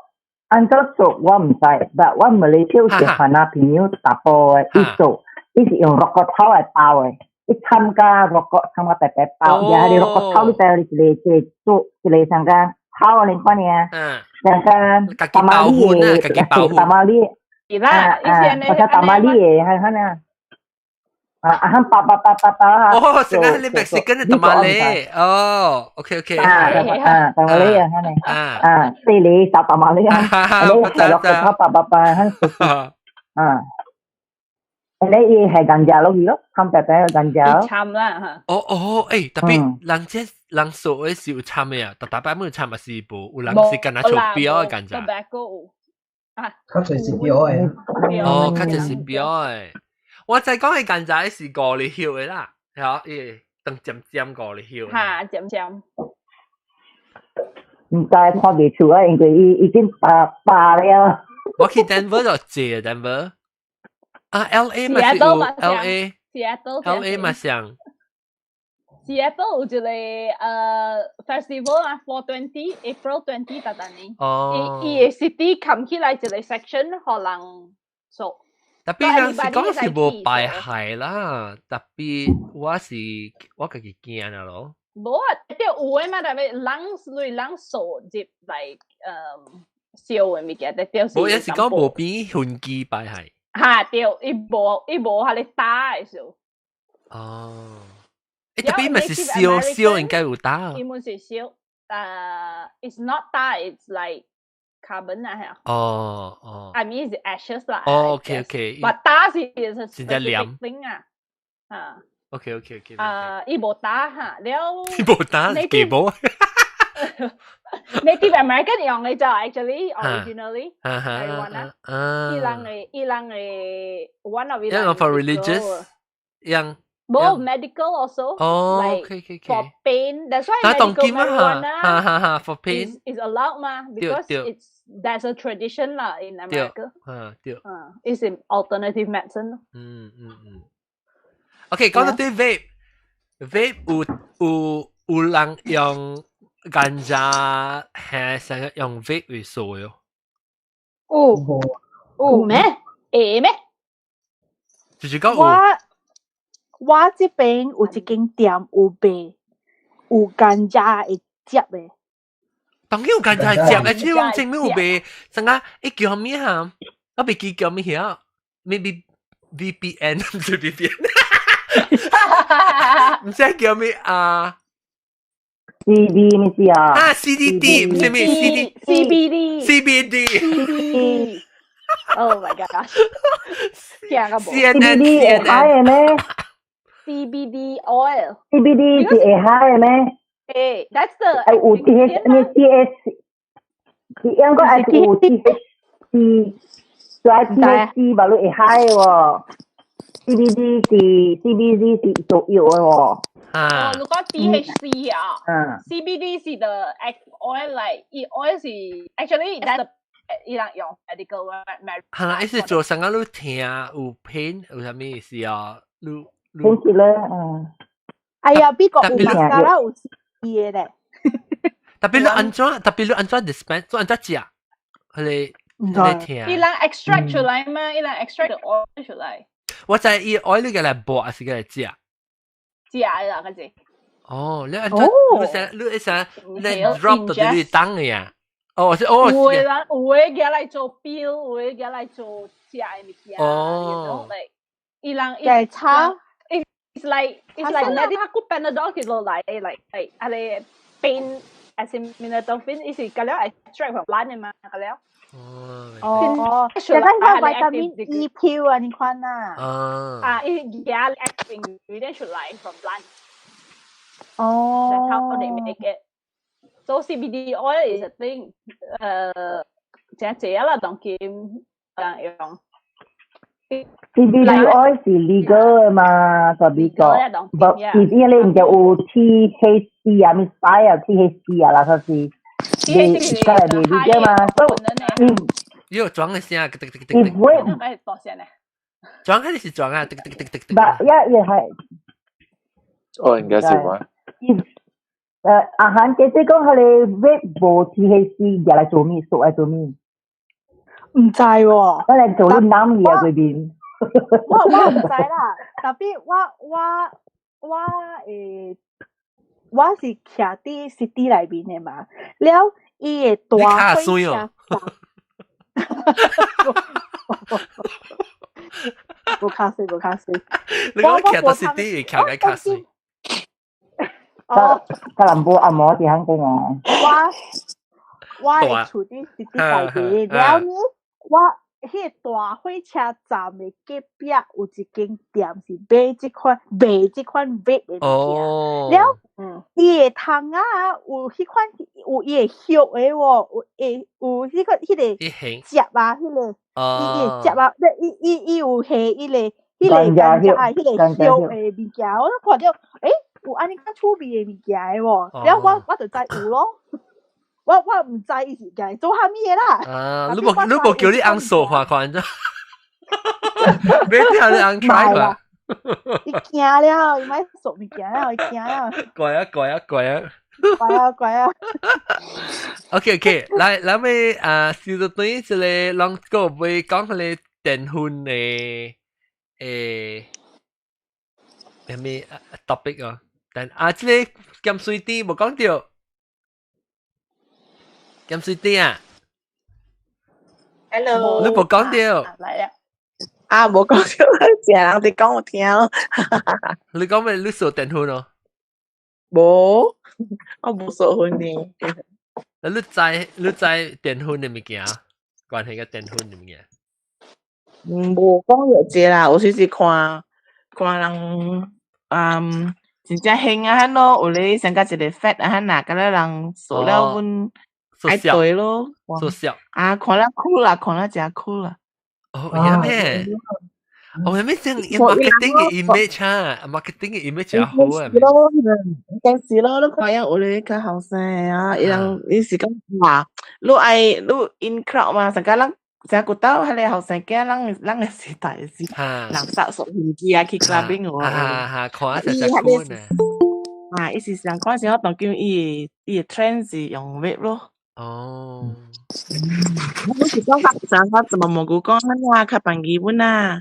按怎做我毋知，但我馬來西亞有一番仔朋友查埔的，伊做伊是用鹿角草來包的，伊參加鹿角參加白白包，也係鹿角草，你知一個一個做一個啥個草啊，你看爾。像個 tamale 的，tamale，啊啊，或者 tamale 的，係可能，啊啊，包包包包包啊。哦，成個你 Mexican 的 tamale，哦，OK OK。啊啊，tamale 啊，可能，啊，四厘炒 tamale 啊，你係鹿角草包包包，很熟啊。你伊係甘蔗落去咯，摻白白甘蔗。摻啦嚇。哦哦，誒，特別人這人說的是有摻的啊，逐逐擺沒有摻嘛是無，有人是干焦像標的甘蔗。啊，較濟是標的。哦，較濟是標的。我知講的甘蔗是五厘葉的啦，係伊當尖尖五厘葉。哈，尖尖。毋知看袂出啊，因為伊已經罷罷了。我去 Denver 就借 Denver。啊，LA 嘛是有 LA。 Seattle LA 嘛像。 Seattle 有一個festival 啊，4/20 April 20 逐逐年。哦。伊伊个 city 冚起來一個 section，予人做。 Tapi 人是講是無排害啦，tapi 我是我家己驚啦咯。無啊，對有的嘛，tapi 人類人數入來燒的物件，對是。無，也是講無比熏雞排害。哈，對，伊無伊無予你焦的時候。哦。欸，tapi 咪是燒燒應該有焦。伊們是燒，it's not 焦，it's like carbon 啊，係。哦哦。 I mean it's ashes 啦。哦，OK OK。 But 焦是是真正 thing 啊，啊。 OK。啊，伊無焦哈，了。伊無焦，幾無。 Native American 用的就 actually originally marijuana，伊人的伊人的 one of 伊人 for religious，樣。無 medical also，哦，like for pain. That's why medical marijuana 哈哈哈，for pain is allowed 嘛，because it's there's a tradition 啦 in America。嗯，對。嗯，it's an alternative medicine。嗯嗯嗯。OK，講到對 vape，vape 有有有人用 ganja 係成日用 vape 嚟做喲。有有咩？會咩？就是講我我這邊有一間店有賣有 ganja 會接的。當然有 ganja 會接的，這種前面有賣，啥個伊叫啥物哈？我袂記叫啥物遐，maybe VPN 毋是 VPN，毋知叫咩啊？CB 毋是啊？啊，CDD 毋是咩 CD CBD CBD。 Oh my gosh！聽個無 CNN ？CBD 會害的咩？CBD oil。 CBD 是會害的咩？誒，that's the 有 T H 咩 T H，是應該係有 T H C，所以 T H C 嘛，你會害喎。CBD 是 CBD 是做藥的喎。哦，如果 THC 啊嗯，CBD 是 the oil like 伊 oil 是 actually that's the 伊人用 medical 係啦，意思做成個你聽有 pain 有啥物意思啊？你你聽咧，嗯。哎呀，美國有馬沙拉有 CBD 的咧。 Tapi 你按怎？Tapi 你按怎 dispense？做按怎食？佢哋你聽。伊人 extract 出來嘛？伊人 extract the oil 出來。我知伊 oil 你個來抹還是個來食？食啦，嗰隻。哦，你按怎？你想你想你 drop 到你當嘅呀？哦，是哦。有的人有的舉來做 pill，有的舉來做食的物件。哦。 like 伊人伊炒。 It's like 你睇個 Panadol 佢落來，like 啊你 pain acetaminophen，伊是個了 extract from plant 的嘛，個了。哦，這個像 vitamin E pill 啊，你看啊。啊，伊舉 active ingredient 出來 from plant。哦。 That's how they make it. So CBD oil is a thing. 真濟啦，當今人用。 CBD oil 是 legal 的嘛，在美國。不，伊你毋就有 THC 啊，咩擺啊 THC 啊啦，就是。你梗係未 legal 嘛，所以嗯。你有裝嘅聲，滴滴滴滴。伊唔會。多聲咧？裝肯定是裝啊，滴滴滴滴滴。不，也也係。哦，應該是我。阿韓姐姐講，佢哋 vape 無 THC，入來做咩？做來做咩？毋知喎。我嚟做啲男嘢嗰邊。我毋知啦，tapi 我是徛佇 city 內面的嘛，了伊的大火車站。無卡水，無卡水。你講徛到 city 會徛個卡水。哦，吉隆坡阿摩佇香港啊。我的厝佇 city 內面，了呢，我彼個大火車站的隔壁有一間店是賣這款賣這款 vape 的物件。了，伊的窗仔有彼款有伊的葉的喎，有會有彼個彼個接啊，彼個伊伊會接啊，伊伊伊有下彼個彼個甘蔗的彼個葉的物件，我都看著，欸，有按呢較趣味的物件的喎，了我我就知有咯。我毋知伊是來做啥物的啦。啊，你無叫你翁掃看看啫，別聽你翁 try 看。伊驚了，伊莫掃物件了，伊驚了。乖啊乖啊乖啊！乖啊乖啊！ OK OK，來，咱們啊，小到對這個，攏個會講彼个電婚的啥物 topic 啊？但啊，這個鹹水甜無講著，鹹水甜啊！Hello，你無講著？來啊！啊，無講著，一個人佇講我聽咯。你講咩？你掃電婚哦？無，我無掃婚呢。你知電婚的物件？關係佮電婚的物件？嗯，無講著這啦，有時是看看人，嗯，真正興啊，彼咯，有咧成個一個 fad 啊，彼若敢若人掃了阮愛對咯。掃笑。啊，看了酷啦，看了誠酷啦。哦，有咩？哦，有咩正 marketing 嘅 image 啊？marketing 嘅 image 也好啊。咯，應該是咯，你看樣有咧較後生啊，伊人伊是講話，你愛你 in crowd 嘛，成個人成個到彼个後生囝，咱的時代是人殺掃飛機啊，去 clubbing 有啊。哈哈，看一隻酷呢。啊，伊是上看時我當今伊的 trend 是用 vape 咯。哦。我是講較上較怎麼蘑菇講啊，較便宜本啊。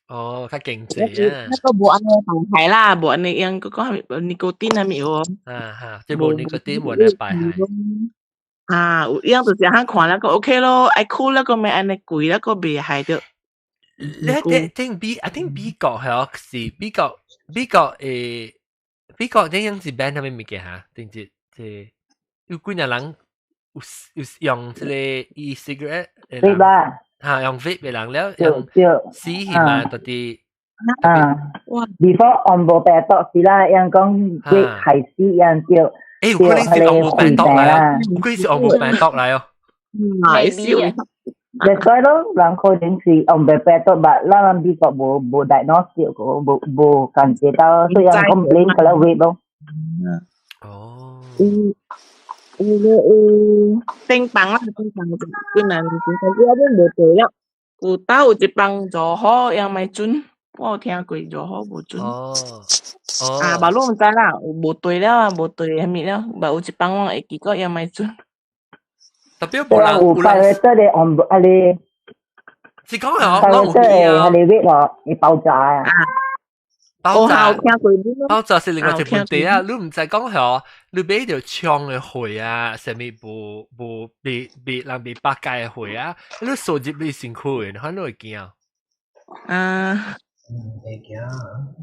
哦，較經濟啊。那個無按呢狀態啦，無按呢樣，閣講啥物尼古丁啥物有。啊哈，這無尼古丁無咧排害。啊，有樣就是通看了個 OK 咯，愛酷了個咪按呢貴了個袂害著。你聽聽美，I think 美國係是美國美國誒，美國點樣是 ban 啥物物件哈？定這這有幾若人有用這個 e-cigarette 的人，嚇用 vape 的人了用死去嘛，到底啊，before 按無病毒是啦，人講 vape 害死人叫。誒，有可能是按無病毒來哦，有可能是按無病毒來哦。係是。所以咯，人可能是按無病毒，但咱人美國無 diagnose 過，無感覺到，所以人 complain 可能 vape 咯。哦。有有頂房啦，頂房幾難，其實我無對了。有搭有一房做好，也袂準，我有聽過做好無準。哦。啊，別攏毋知啦，無對了啊，無對啥物了，無有一房我會記個也袂準。特別無人有人，這個按啊你。是講係我我有記啊。你 vape 哦，會爆炸啊。爆炸，爆炸是另外一個問題啊！你毋知講嗬，你買著槍的火啊，啥物無無袂袂人袂百界的火啊，你掃入你身軀的，你會驚？啊，會驚。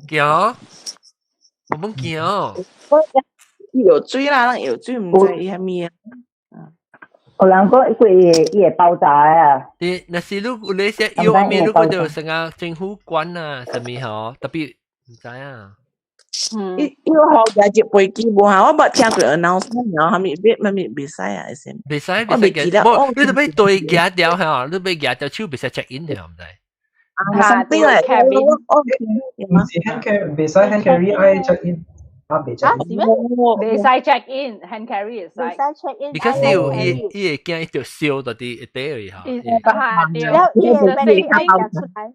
驚？我冇驚。藥水啦，人藥水毋知伊啥物啊。有人講佢會伊會爆炸啊！你若是你有那些藥面，你講著成個政府管啊，啥物嗬，特別。毋知啊，伊伊個好入飛機無哈，我捌聽過 announcement，啥物咩啥物袂使啊，先。袂使袂使嘅，無你都欲對夾掉嚇，你欲夾掉手袂使 check in 嘅，毋知。啊，對啦，毋是 hand carry，袂使 hand carry 愛 check in，啊袂 check in。袂使 check in，hand carry 會使。袂使 check in。 because 有伊伊會驚伊著燒到佇底位嚇。嚇，對。了伊個 battery 出來。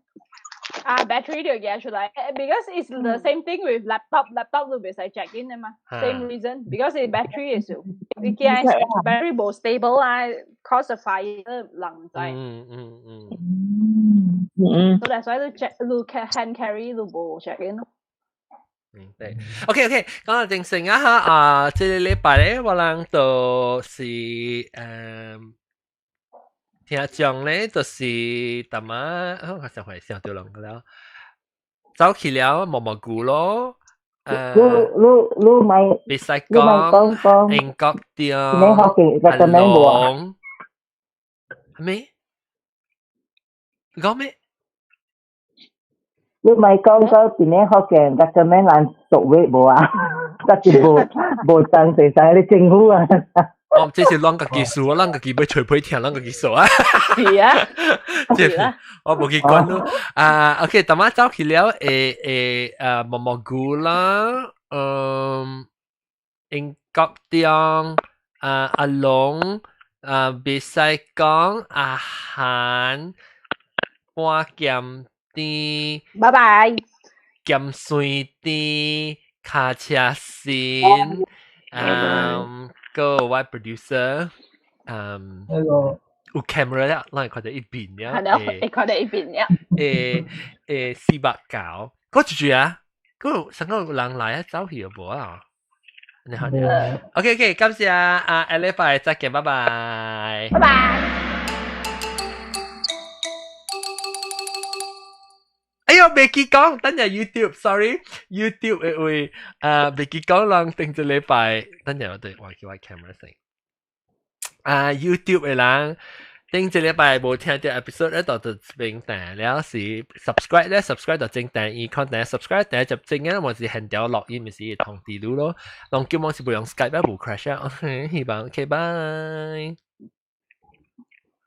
啊，battery 就夾出來，because it's the same thing with laptop，laptop 都袂使 check in 的嘛，same reason，because the battery 是，你驚 battery 無 stable 啊，cause a fire 人毋知。所以所以你 check 你 hand carry 你無 check in 咯。嗯，對。OK OK，講到正成啊哈啊，這個禮拜咧，我人就是聽講咧，就是淡仔，我上回想到人了，走去了毛毛菇咯。你你你咪袂使講英國店，阿龍，係咩？你講咩？你咪講講邊個福建 recommend 咱讀 vape 無啊？但是無無贊成晒你政府啊！哦，這是咱家己事，咱家己欲揣批聽，咱家己數啊。是啊，這我無去管咯。啊，OK，淡仔走去了，會會毛毛菇啦，嗯，英國店，啊，啊阿龍啊，袂使講阿韓半鹹甜，拜拜。鹹酸甜，卡車神，嗯，個我 producer，嗯，那個有 camera 啦，咱會看到一邊了，係咯，會看到一邊了。誒誒，409，嗰住住啊，嗰上個人來啊，走去無啊？你好，你好，OK OK，感謝啊，下禮拜再見，拜拜，拜拜。哎喲，未記講，等陣 YouTube，sorry，YouTube 會會，未記講人頂一禮拜，等陣我對我叫我 camera 先。啊，YouTube 的人頂一禮拜無聽著 episode 咧，就就平訂了是 subscribe 咧，subscribe 就正訂，伊看訂 subscribe 訂就正嘅，或是現條錄音，咪是通知你咯。攏叫我是不用 Skype 無 crash 啊，希望 OK，拜。